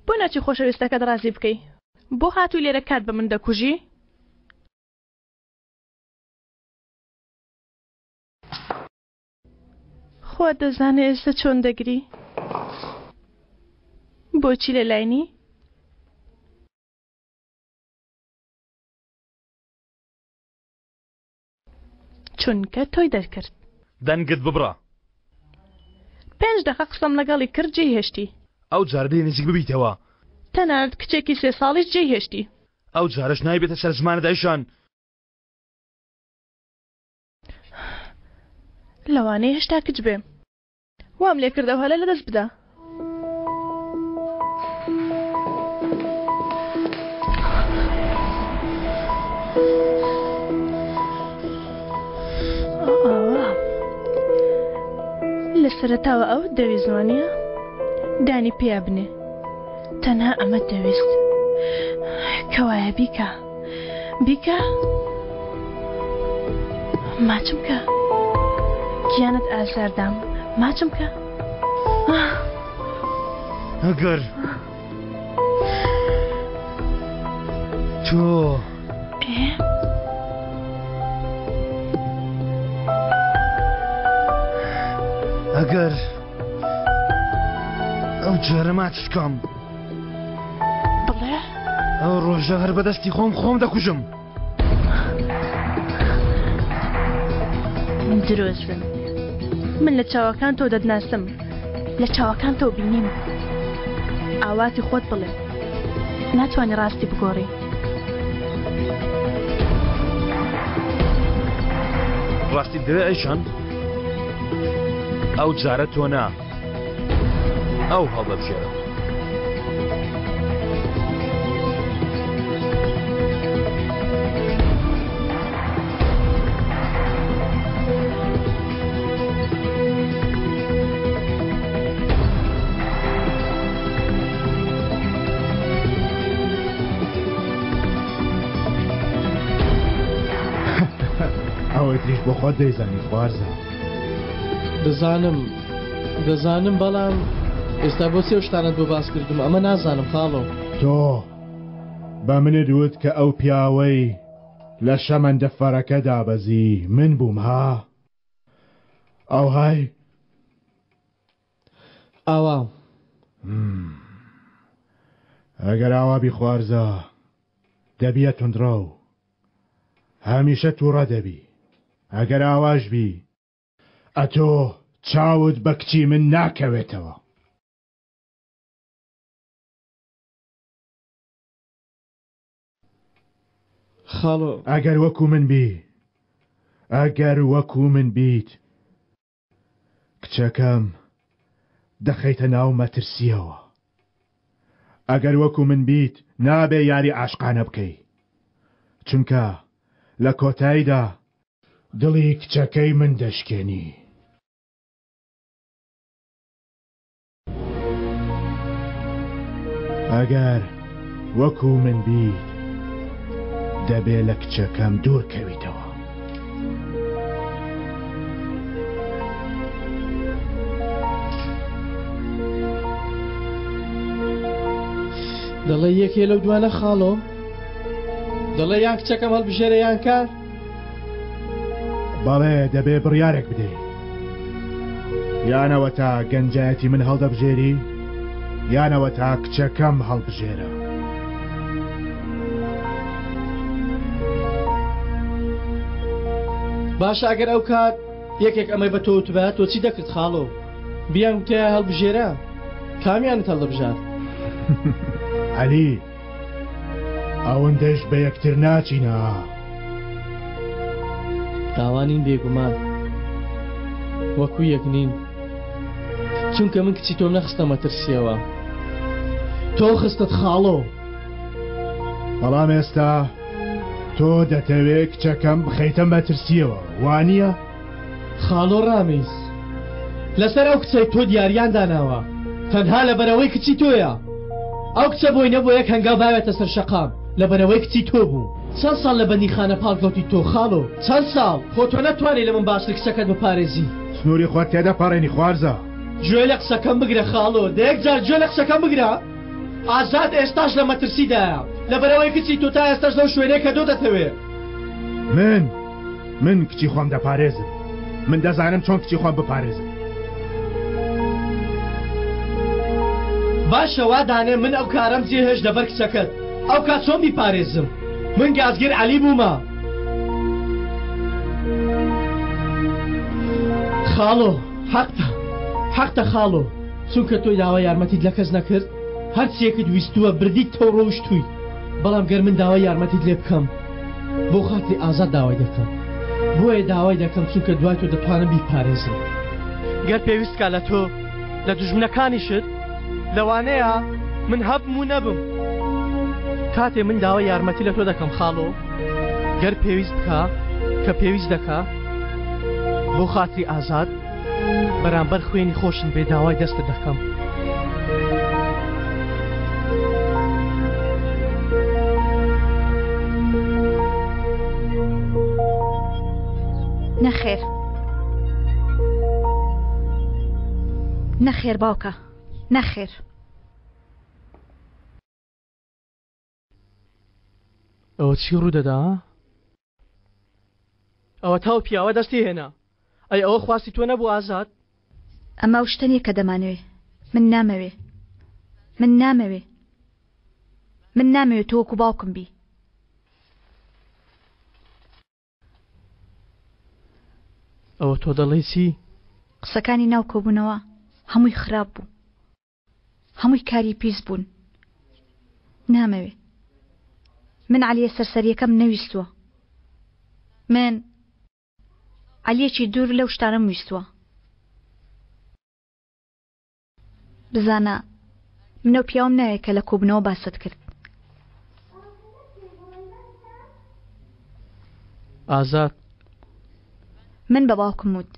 Speaker 4: بۆ ناچی خۆشەویستەکەت ڕازی بکەی؟ بۆ هاتووی لێرە کات بە من دەکوژی؟ خوا دەزانێ ئێستا چۆن دەگری. بۆچی لە لای نی؟ چونکە تۆی دەرکرد.
Speaker 5: دەنگت ببڕە.
Speaker 4: پێنج دەقە قسەم لەگەڵی کرد جێی هێشتی.
Speaker 5: ئەو جارە لێی نزیک ببیتەوە.
Speaker 4: تەنانەت کچێکی سێ ساڵیش جێی هێشتی.
Speaker 5: ئەو جارەش ناوی بێتە سەر زمانت ئەیشان.
Speaker 4: لەوانەیە هێشتا کچ بێ. وام لێ کرد ئەو هەلە لەدەست بدا. لە سەرەتاوە ئەوت دەویست وانییە؟ دانی پیا بنێ. تەنها ئەمەت دەویست. کەوایە بیکە. بیکە. ماچم کە. گیانت ئازاردام. ماچم کە.
Speaker 5: ئەگەر تۆ ئەگەر ئەو جارە ماچت کەم
Speaker 4: بڵێ
Speaker 5: ئەو ڕۆژە هەر بەدەستی خۆم خۆم دەکوژم
Speaker 4: درۆزن من لە چاوەکان تۆ دەتناسم لە چاوەکان تۆ بینیم ئاواتی خۆت بڵێ ناتوانانی ڕاستی بگۆڕی
Speaker 5: ڕاستی دەوێ ئەیشان ئەو جارە تۆ نا ئەو هەڵدەبژێرم.
Speaker 6: ئەوەی تریش بۆ خۆت دەیزانی خوارزا.
Speaker 11: دەزانم دەزانم بەڵام ئێستا بۆچی ئەو شتانەت بۆ باس کردم ئەمە نازانم خاڵۆ.
Speaker 6: تۆ بە منت وت کە ئەو پیاوەی لە شەمەندەفەرەکە دابەزی من بووم ها؟ ئەوهای؟
Speaker 11: ئاوا.
Speaker 6: ئەگەر ئاوا بی خوارزا دەبیە توندڕەو. هەمیشە تووڕە دەبی. ئەگەر ئاواش بی ئەتۆ چاوت بە کچی من ناکەوێتەوە.
Speaker 11: خاڵۆ.
Speaker 6: ئەگەر وەکو من بی، ئەگەر وەکو من بیت، کچەکەم دەخەیتە ناو مەترسییەوە. ئەگەر وەکو من بیت نابێ یاری عاشقانە بکەی. چونکە لە کۆتاییدا دڵی کچەکەی من دەشکێنی. ئەگەر وەکو من بیت دەبێ لە کچەکەم دوور کەویتەوە.
Speaker 11: دەڵێ یەکێ لەو دوانە خاڵۆ دەڵێ یان کچەکەم هەڵبژێرە یان کار
Speaker 6: بەڵێ دەبێ بڕیارێک بدەی یانەوە تا گەنجایەتی من هەڵدەبژێری یانەوە تا کچەکەم هەڵبژێرە.
Speaker 11: باشە ئەگەر ئەو کات یەکێک ئەمەی بە تۆ وتبا تۆ چی دەکرد خاڵۆ بیان وتایە هەڵبژێرە کامیانت هەڵدەبژارد؟
Speaker 6: عەلی ئەوەندەش بە یەکتر ناچینە.
Speaker 11: تاوانین بێگومان وەکو یەک نین چونکە من کچی تۆم نەخستە مەترسیەوە تۆ خستت خاڵۆ.
Speaker 6: بەڵام ئێستا تۆ دەتەوێ کچەکەم بخەیتە مەترسیەوە وانییە؟
Speaker 11: خاڵۆ ڕامیز لەسەر ئەو کچەی تۆ دیاریان داناوە تەنها لەبەرئەوەی کچی تۆیە ئەو کچە بۆی نەبووە یەک هەنگاو باوێتە سەر شەقام لەبەرئەوەی کچی تۆ بوو چەند ساڵ لە بەندیخانە پاڵکەوتی تۆ خاڵۆ چەند ساڵ خۆ تۆ نەتوانی لە من باشتر کچەکەت بپارێزی.
Speaker 6: سنووری خۆت تێدەپەڕێنی خوارزا.
Speaker 11: گوێ لە قسەکەم بگرە خاڵۆ دە یەک جار گوێ لە قسەکەم بگرە ئازاد ئێستاش لە مەترسیدایە لەبەرئەوەی کچی تۆ تا ئێستاش لەو شوێنەیە کە تۆ دەتەوێ.
Speaker 6: من من کچی خۆم دەپارێزم من دەزانم چۆن کچی خۆم بپارێزم.
Speaker 11: باشە وا دانێ من ئەو کارەم جێهێشت لەبەر کچەکەت ئەو کات چۆن بیپارێزم من گازگر عەلی بوومە. خاڵۆ حەقتە حەقتە خاڵۆ چونکە تۆی داوای یارمەتیت لە کەس نەکرد هەرچیەکت ویستووە بردیتەوە ڕۆیشتووی بەڵام گەر من داوای یارمەتیت لێ بکەم بۆ خاتری ئازاد داوای دەکەم بۆیە داوای دەکەم چونکە دوای تۆ دەتوانم بیپارێزم گەر پێویست کا لە تۆ لە دوژمنەکانیشت لەوانەیە من هەبم و نەبم کاتێ من داوای یارمەتی لە تۆ دەکەم خاڵۆ گەر پێویست بکا کە پێویست دەکا بۆ خاتری ئازاد بەرامبەر خوێنی خۆشم بێ داوای دەستت دەکەم.
Speaker 10: نەخێر نەخێر باوکە نەخێر.
Speaker 11: ئەوە چی ڕوودەدا ئەوە تاو پیاوە دەستی هێنا ئەی ئەوە خواستی تۆ نەبوو ئازاد؟
Speaker 10: ئەمە ئەو شتە نییە کە دەمانەوێ من نامەوێ من نامەوێ من نامەوێ تۆ وەکو باوکم بی.
Speaker 11: ئەوە تۆ دەڵێی چی؟
Speaker 10: قسەکانی ناو کۆبوونەوە هەمووی خراپ بوو. هەمووی کاری پیس بوون نامەوێ من عەلیە سەرسەریەکەم نەویستووە من عەلیەکی دوور لەو شتانەم ویستووە بزانە منەو پیاوم ناوێ کە لە کۆبنەوە باست کرد
Speaker 11: ئازاد
Speaker 10: من بە باوکم وت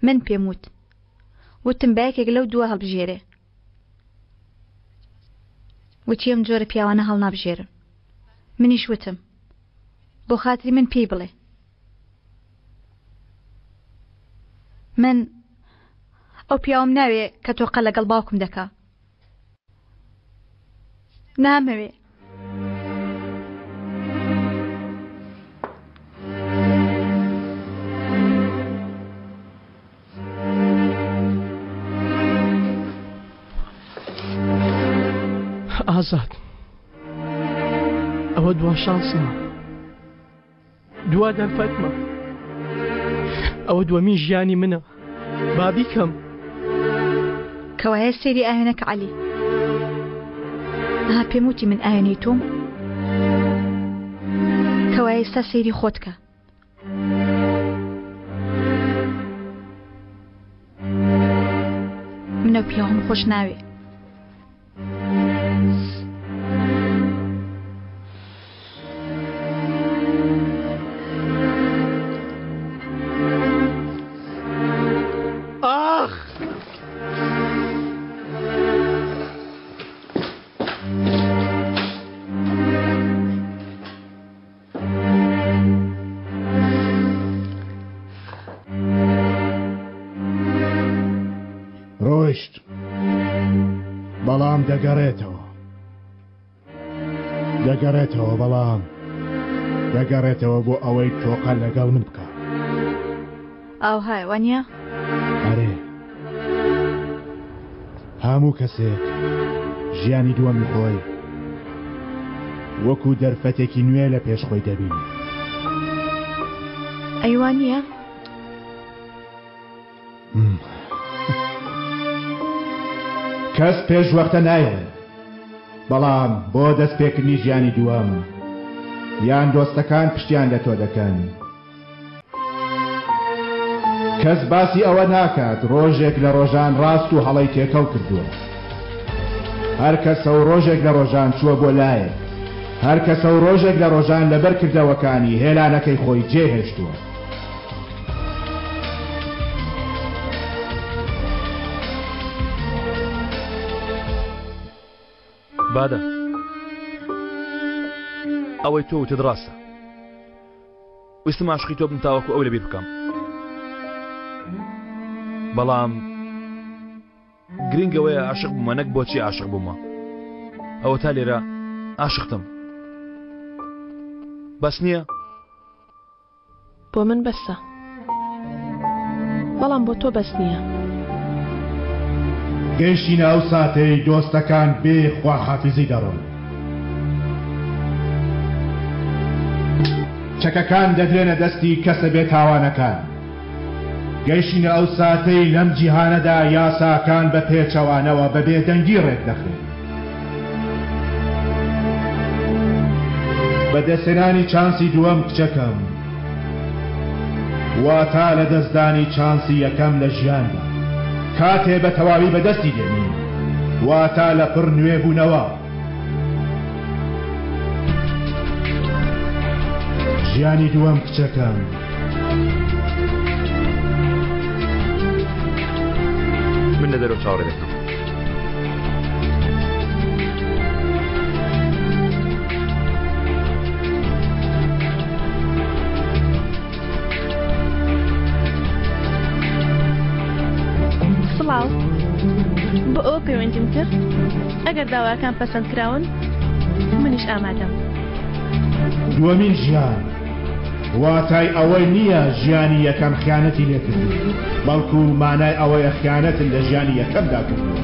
Speaker 10: من پێم وت وتم با یەکێک لەو دووە هەڵبژێرێ. وتی ئەم جۆرە پیاوانە هەڵنابژێرم. منیش وتم بۆ خاتری من پێی بڵێ. من ئەو پیاوەم ناوێ کە تۆقە لەگەڵ باوکم دەکا. نامەوێ.
Speaker 11: ئازاد ئەوە دوا شانسمە. دوا دەرفەتمە. ئەوە دووەمین ژیانی منە. با بیکەم.
Speaker 10: کەوایە سەیری ئاوێنەکە عەلی. ئەها پێم وتی من ئاوێنەی تۆم. کەوایە ئێستا سەیری خۆت کە. من ئەو پیاوەم خۆش ناوێ.
Speaker 11: ئاخ!
Speaker 6: ڕۆیشت بەڵام دەگەڕێتەوە دەگەڕێتەوە بەڵام دەگەڕێتەوە بۆ ئەوەی تۆقە لەگەڵ من بکە
Speaker 10: ئاوهای وانە؟
Speaker 6: ئەرێ هەموو کەسێک ژیانی دووەمی خۆی وەکو دەرفەتێکی نوێ لە پێش خۆی دەبینێ.
Speaker 10: ئەی وا نییە؟
Speaker 6: کەس پێش وەختە نایڵێ، بەڵام بۆ دەستپێکردنی ژیانی دووەم یان دۆستەکان پشتیان لە تۆ دەکەن، کەس باسی ئەوە ناکات ڕۆژێک لە ڕۆژان ڕاست و هەڵەی تێکەڵ کردووە. هەر کەسە و ڕۆژێک لە ڕۆژان چووە بۆ لایەک. هەر کەسە و ڕۆژێک لە ڕۆژان لەبەر کردەوەکانی هێلانەکەی خۆی جێهێشتووە.
Speaker 5: بادە ئەوەی تۆ وتت ڕاستە. ویستم عاشقی تۆ بم تاوەکو ئەو لەبیر بکەم بەڵام گرنگ ئەوەیە عاشق بوومە نەک بۆچی عاشق بوومە ئەوە تا لێرە عاشقتم بەس نییە؟
Speaker 3: بۆ من بەسە بەڵام بۆ تۆ بەس نییە.
Speaker 6: گەیشتینە ئەو ساتەی دۆستەکان بێ خواحافیزی دەڕۆن. چەکەکان دەدرێنە دەستی کەسە بێ تاوانەکان. گەیشتینە ئەو ساتەی لەم جیهانەدا یاساکان بە پێچەوانەوە بە بێدەنگی ڕێکدەخرێن. بەدەستهێنانی چانسی دووەم کچەکەم واتا لەدەستدانی چانسی یەکەم لە ژیاندا. کاتێ بە تەواوی بەدەستی دێنی واتا لە پڕ نوێبوونەوە. ژیانی دووەم کچەکەم.
Speaker 5: من لە دەرەوە چاوەڕێ دەکەم.
Speaker 4: سڵاو بۆ ئەوە پەیوەندیم کرد ئەگەر داواکان پەسەند کراون منیش ئامادەم.
Speaker 6: دووەمین ژیان واتای ئەوەی نییە ژیانی یەکەم خیانەتی لێکردووی، بەڵکو مانای ئەوەیە خیانەتت لە ژیانی یەکەمدا کردووە.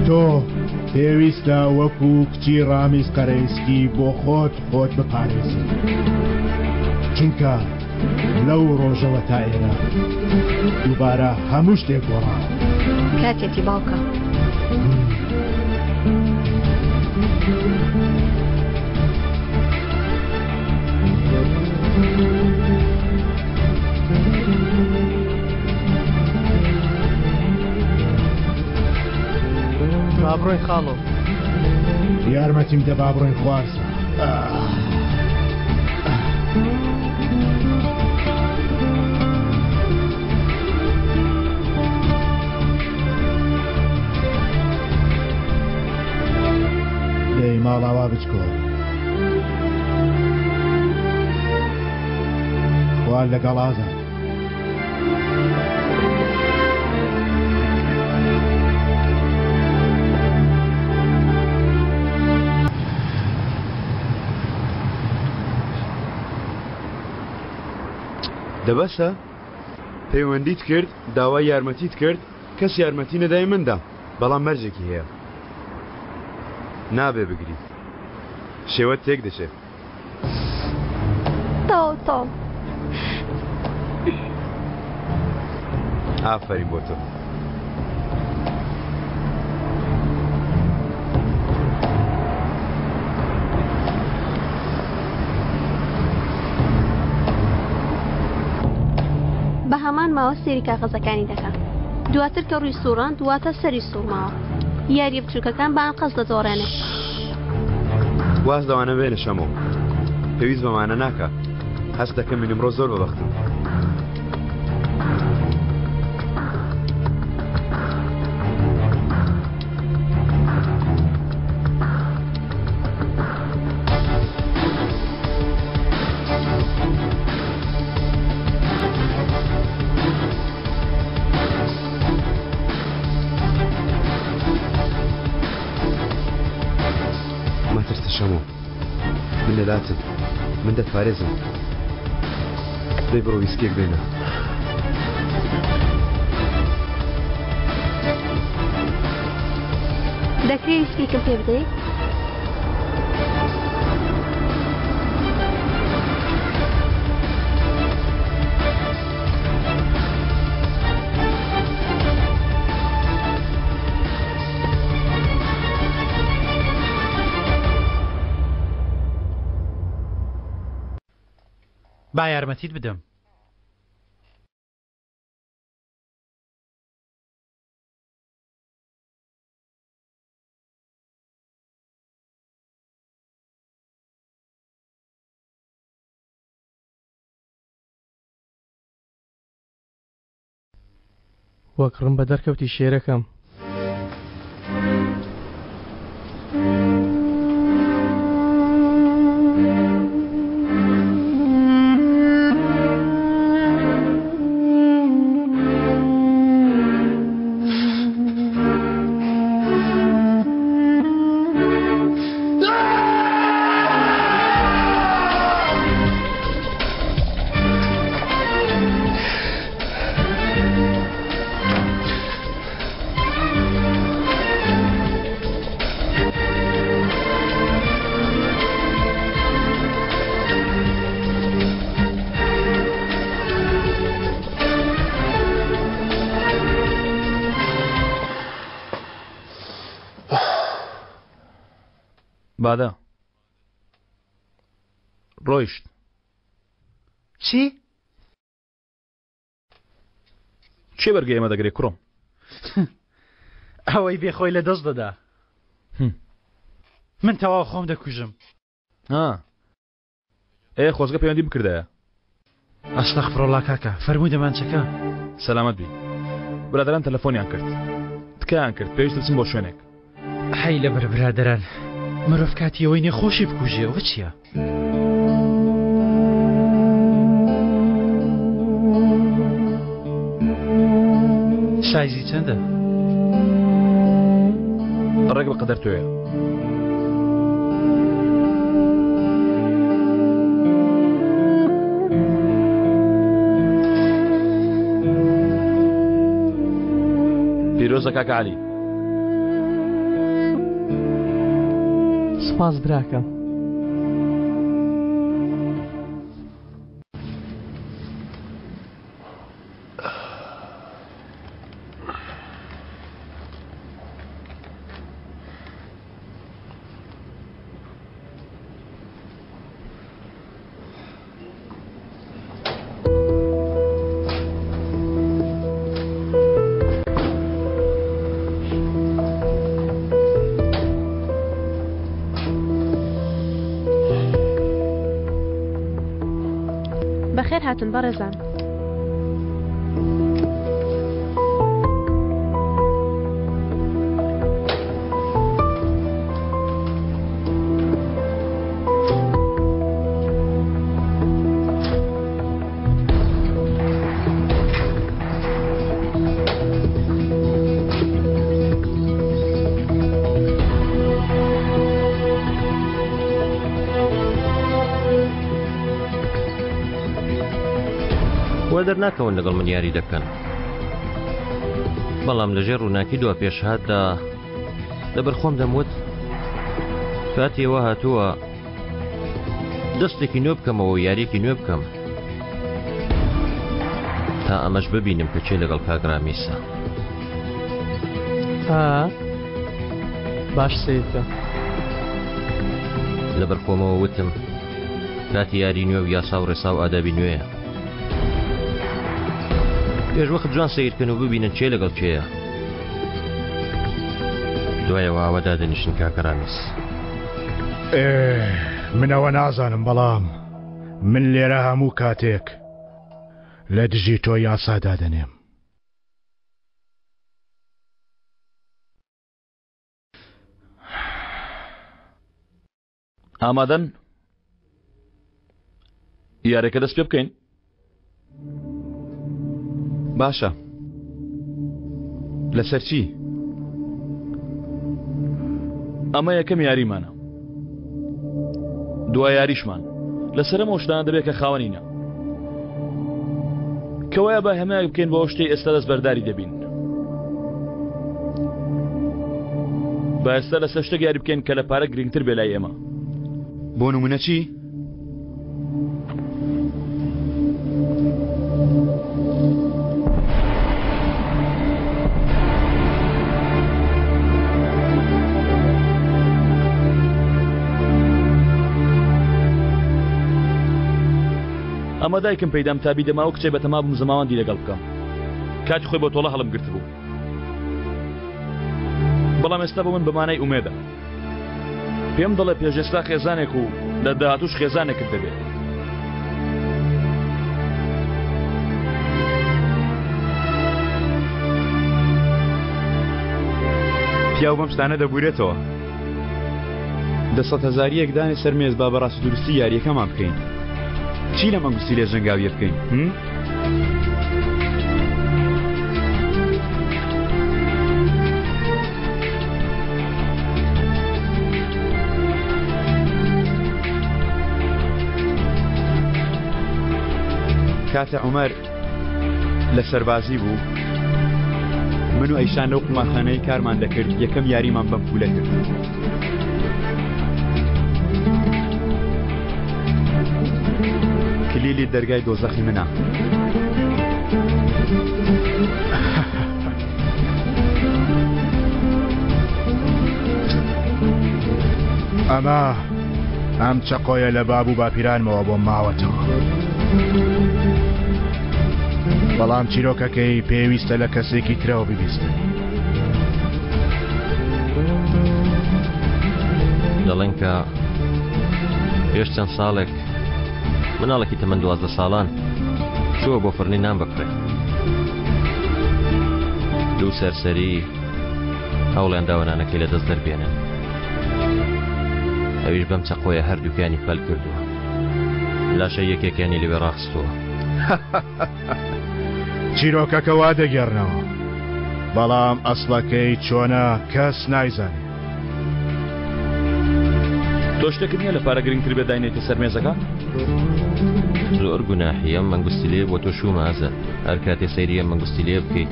Speaker 6: تۆ پێویستە وەکو کچی ڕامیز قەرەیسکی بۆ خۆت خۆت بپارێزی چونکە لەو ڕۆژەوە تا ئێرە دووبارە هەموو شتێک گۆڕاوە.
Speaker 10: کاتێتی باوکە.
Speaker 11: با بڕۆین خاڵۆ.
Speaker 6: یارمەتیم دە با بڕۆین خوارزا. دەی ماڵاوا بچکۆ. خوا لەگەڵ ئازاد.
Speaker 7: دەبەسە پەیوەندیت کرد داوای یارمەتیت کرد کەس یارمەتی نەدای مندا بەڵام مەرجێکی هەیە نابێ بگری شێوەت تێک دەچێ.
Speaker 13: تەواو تەواو.
Speaker 7: ئافەرین بۆ تۆ.
Speaker 13: بە هەمان ماوە سەیری کاغەزەکانی دەکا. دواتر کە ڕووی سوڕاند واتە سەری سوڕماوە. یارییە بچووکەکان بە ئەنقەست دەدۆڕێنێ.
Speaker 7: واز لەوانە بێنە شەمۆ. پێویست بەمانە ناکا. هەست دەکەم من ئمڕۆ زۆر بەبەختم. مەترسە شەمۆ من لەلاتم من دەتپارێزم دەی بڕۆ ویسکیەک بێنە.
Speaker 13: دەکرێ ویسکیکم پێ بدەی؟
Speaker 14: با یارمەتیت بدەم.
Speaker 11: وەک ڕم بە دەرکەوتی شێرەکەم.
Speaker 5: بادە ڕۆیشت
Speaker 14: چی؟
Speaker 5: کێ بەرگەی ئێمە دەگرێ کوڕم؟
Speaker 14: ئەوەی بێ خۆی لە دەست دەدا. من تەواو خۆم دەکوژم.
Speaker 5: ها ئێ خۆزگە پەیوەندی بکردایە.
Speaker 14: ئەستەغفرەڵا کاکە فەرموو دەمانچەکە.
Speaker 5: سەلامەت بی برادەران تەلەفۆنیان کرد تکایان کرد پێویستە بچم بۆ شوێنێک.
Speaker 14: حەی لەبەر برادەران مرۆڤ کاتی ئەوەی نیە خۆشی بکوژێ ئەوە چیە؟ سایزی چەندە؟
Speaker 5: ڕێک بە قەدەر تۆیە. پیرۆزە کاکە عەلی.
Speaker 11: سپاس براکەم.
Speaker 3: بەخێر هاتن بەڕێزان.
Speaker 8: وا دەرناکەون لەگەڵ من یاری دەکەن. بەڵام لەژێر ڕووناکی دوا پێشهاتدا لەبەر خۆم دەموت کاتی ئەوە هاتووە دەستێکی نوێ بکەمەوە و یاریەکی نوێ بکەم تا ئەمەش ببینم کە کێ لەگەڵ کاک ڕامیسە.
Speaker 11: باش سەیر بکە.
Speaker 8: لەبەر خۆمەوە وتم کاتی یاری نوێ و یاسا و ڕێسا و ئادابی نوێیە. پێش وەخت جوان سەیرکەن و ببینن کێ لەگەڵ کێیە. دوایەوە ئاوا دادەنیشن کاکە ڕامیس.
Speaker 6: ئێ من ئەوە نازانم بەڵام من لێرە هەموو کاتێک لە دژی تۆ یاسا دادەنێم.
Speaker 5: ئامادەن یاریەکە دەست پێ بکەین
Speaker 7: باشە لەسەر چی؟
Speaker 5: ئەمە یەکەم یاریمانە دوا یاریشمان لەسەر ئەم شتانە دەبێت کە خاوەنینە کەوایە با هەمایەک بکەین بۆ شتەی ئێستا دەست بەرداری دەبین با ئێستا لەسەر شتێک یاری بکەین کە لە پارە گرنگتر بێ لای ئێمە
Speaker 7: بۆ نمونە چی؟
Speaker 5: ئەمە دایکم پێیدام تا بیدەما ئەو کچەی بەتەما بووم زەماوەندی لەگەڵ بکەم کاتی خۆی بۆ تۆڵە هەڵم گرتبوو بەڵام ئێستا بۆ من بەمانای ئومێدە پێم دەڵێ پێش ئێستا خێزانێک و لە داهاتوش خێزانێکت دەبێت.
Speaker 7: پیاو بەم شتانە دەبورێتەوە. دە سەد هەزاریەک دانێ سەر مێز با بە ڕاست و دروستی یاریەکەمان بکەین. چی لە مەنگوستی لێ ژەنگاویە بکەین؟ هم؟ کاتێ عومەر لە سەربازی بوو من و ئەیشان لەو قومارخانەی کارمان دەکرد یەکەم یاریمان بەم پولە کرد. کلیلی دەرگای دۆزەخی منە.
Speaker 6: ئەمە ئەم چەقۆیە لە باب و باپیرانمەوە بۆم ماوەتەوە. بەڵام چیرۆکەکەی پێویستە لە کەسێکی ترەوە ببیستن.
Speaker 8: دەڵێن کە پێش چەند ساڵێک مناڵێکی تەمەن 12 ساڵان چووە بۆ فڕنی نان بکڕێ دوو سەرسەری هەوڵیان داوە نانەکەی لە دەست دەربێنن ئەویش بەم چەقۆیە هەردووکیانی پەل کردووە لاشە یەکێکیانی لەوێ ڕاخستووە
Speaker 6: چیرۆکەکە وا دەگێڕنەوە بەڵام ئەسڵەکەی چۆنە کەس نایزانێ.
Speaker 5: تۆ شتێکت نییە لە پارە گرنگتر بێ داینێتە سەر مێزەکە؟
Speaker 8: زۆر گوناحی ئەم مەنگوستیلەیە بۆ تۆ شوومە ئازاد هەر کاتێ سەیری ئەم مەنگوستیلەیە بکەیت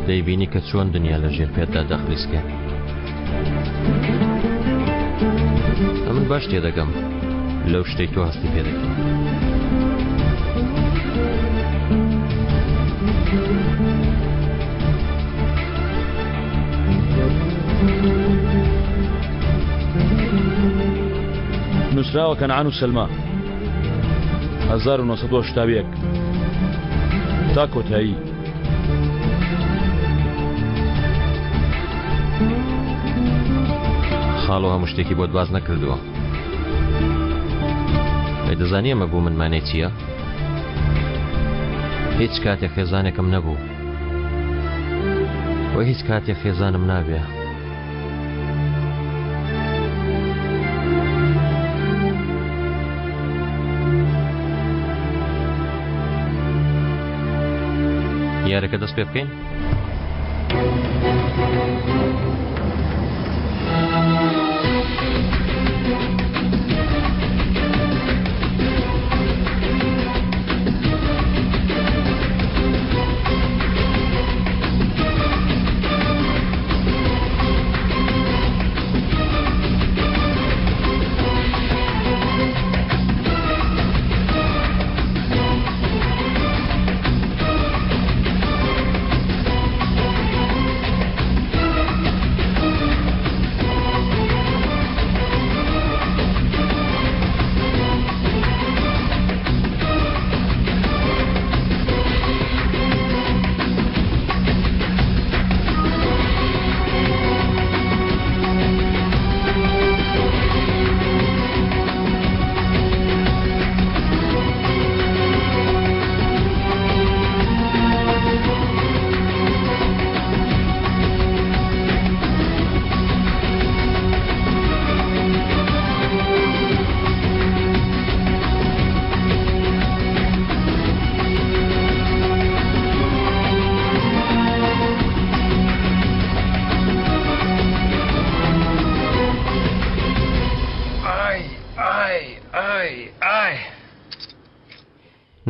Speaker 8: دەیبینی کە چۆن دنیا لە ژێر پێتدا دەخلیسکێ ئەمن باش تێدەگەم لەو شتەی تۆ هەستی پێ دەکەی.
Speaker 5: نووسراوە کەنعان و سەلما 1981 تا کۆتایی
Speaker 8: خاڵۆ هەموو شتێکی بۆت باس نەکردووە ئەی دەزانی ئەمە بۆ من مانای چییە؟ هیچ کاتێک خێزانێکم نەبوو و هیچ کاتێک خێزانم نابێ. یارەکە دەست پێ بکەین؟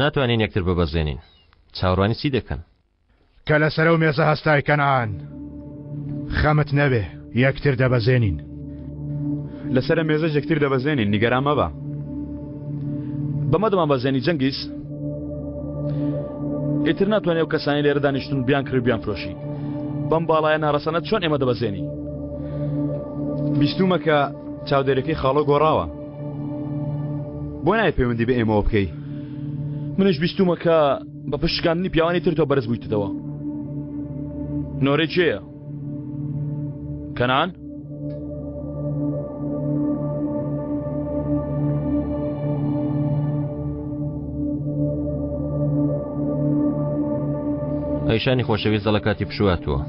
Speaker 8: ناتوانین یەکتر ببەزێنین. چاوەڕوانی چی دەکەن؟
Speaker 6: کە لەسەر ئەو مێزە هەستای کەنعان، خەمت نەبێ، یەکتر دەبەزێنین.
Speaker 7: لەسەر ئەم مێزەش یەکتر دەبەزێنین، نیگەران مەبە.
Speaker 5: بەمە دەمانبەزێنی جەنگیز؟ ئیتر ناتوانێ ئەو کەسانەی لێرە دانیشتوون بیانکڕی و بیانفرۆشی. بەم باڵایە ناڕەسەنە چۆن ئێمە دەبەزێنی؟
Speaker 7: بیستوومە کە چاودێرەکەی خاڵۆ گۆڕاوە. بۆ نایە پەیوەندی بە ئێمەوە بکەی؟
Speaker 5: منیش بیستوومە کە بە پشت شکاندنی پیاوانی تر تۆ بەرز بوویتەوە. نۆرەی کێیە؟ کەنان؟
Speaker 8: ئەیشانی خۆشەویست دەڵە کاتی پشوو هاتووە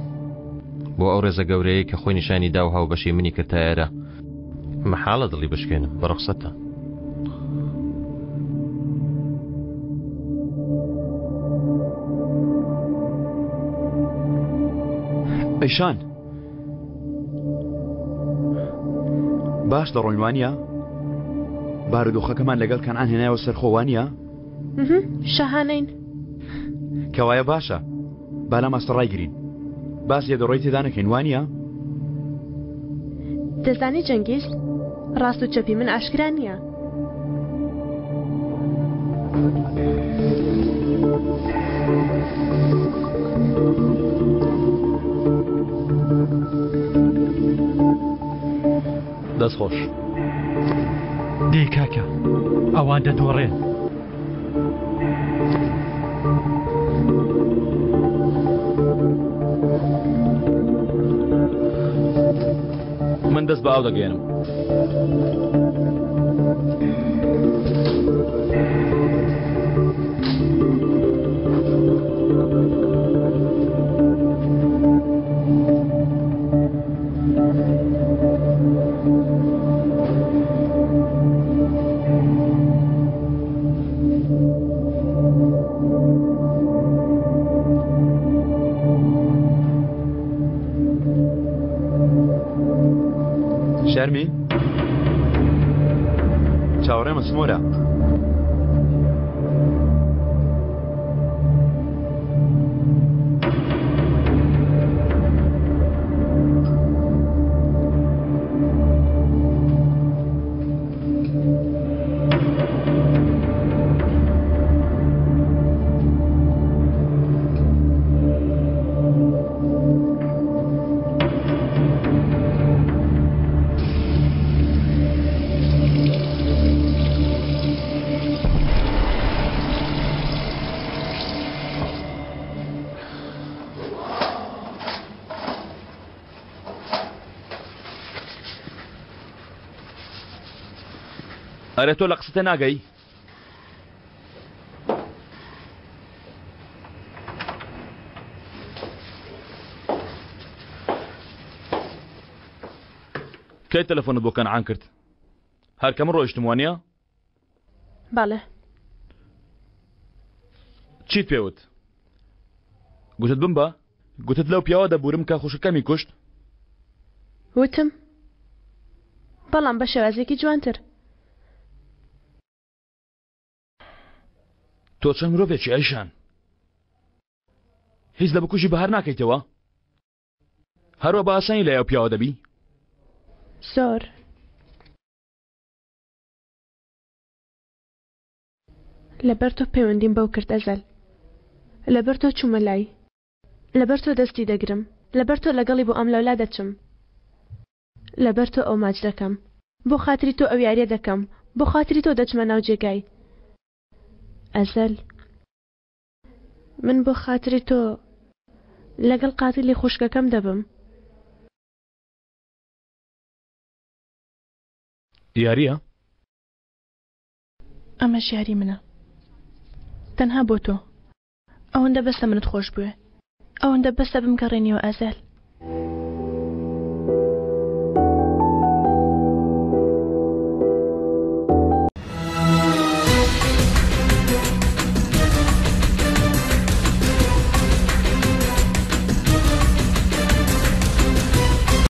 Speaker 8: بۆ ئەو ڕێزە گەورەیە کە خۆی نیشانی دا و هاوبەشی منی کرد تا ئێرە مەحاڵە دڵی بشکێنم بە ڕوخسەتە.
Speaker 7: ئەیشان باش دەڕۆین وانە؟ بارودۆخەکەمان لەگەڵ کەنعان هێنایەوە سەرخۆ وانە؟
Speaker 4: شاهانەین.
Speaker 7: کەوایە باشە با لام ئاستە ڕایگرین با زێدەڕۆی تێدا نەکەین وانییە؟
Speaker 4: دەزانی جەنگیز، ڕاست و چەپی من ئاشکرا نییە.
Speaker 5: دەست خۆش.
Speaker 14: دەی کاکە ئەوان دەدۆڕێن.
Speaker 5: من دەست بە ئاو دەگەێنم.
Speaker 7: شەرمی چاوەڕێمە سمۆرە.
Speaker 5: ئەرێ تۆ لە قسە تێناگەی؟ کەی تەلەفۆنت بۆ کەنعان کرد؟ هەر کە من ڕۆیشتم وانە؟
Speaker 4: بەڵێ.
Speaker 5: چیت پێوت؟ گوتت بمبە؟ گوتت لەو پیاوە دەبورم کە خوشکەکەمی کوشت؟
Speaker 4: وتم بەڵام بە شێوازێکی جوانتر.
Speaker 5: تۆ چەند مرۆڤێکی ئەیشان هیچ لە بکوژی بەهار ناکەیتەوە؟ هەروە بە ئاسانی لای ئەو پیاوە دەبی؟
Speaker 4: زۆر. لەبەر تۆ پەیوەندیم بەو کرد ئەزەل. لەبەر تۆ چوومە لای. لەبەر تۆ دەستی دەگرم. لەبەر تۆ لەگەڵی بۆ ئەملاولا دەچم. لەبەر تۆ ئەو ماچ دەکەم. بۆ خاتری تۆ ئەو یاریە دەکەم. بۆ خاتری تۆ دەچمە ناو جێگای. ئەزەل. من بۆ خاتری تۆ لەگەڵ قاتیلی خوشکەکەم دەبم.
Speaker 5: یاریە؟
Speaker 4: ئەمەش یاری منە تەنها بۆ تۆ ئەوەندە بەسە منت خۆش بوێ ئەوەندە بەسە بمگەڕێنیەوە ئازال.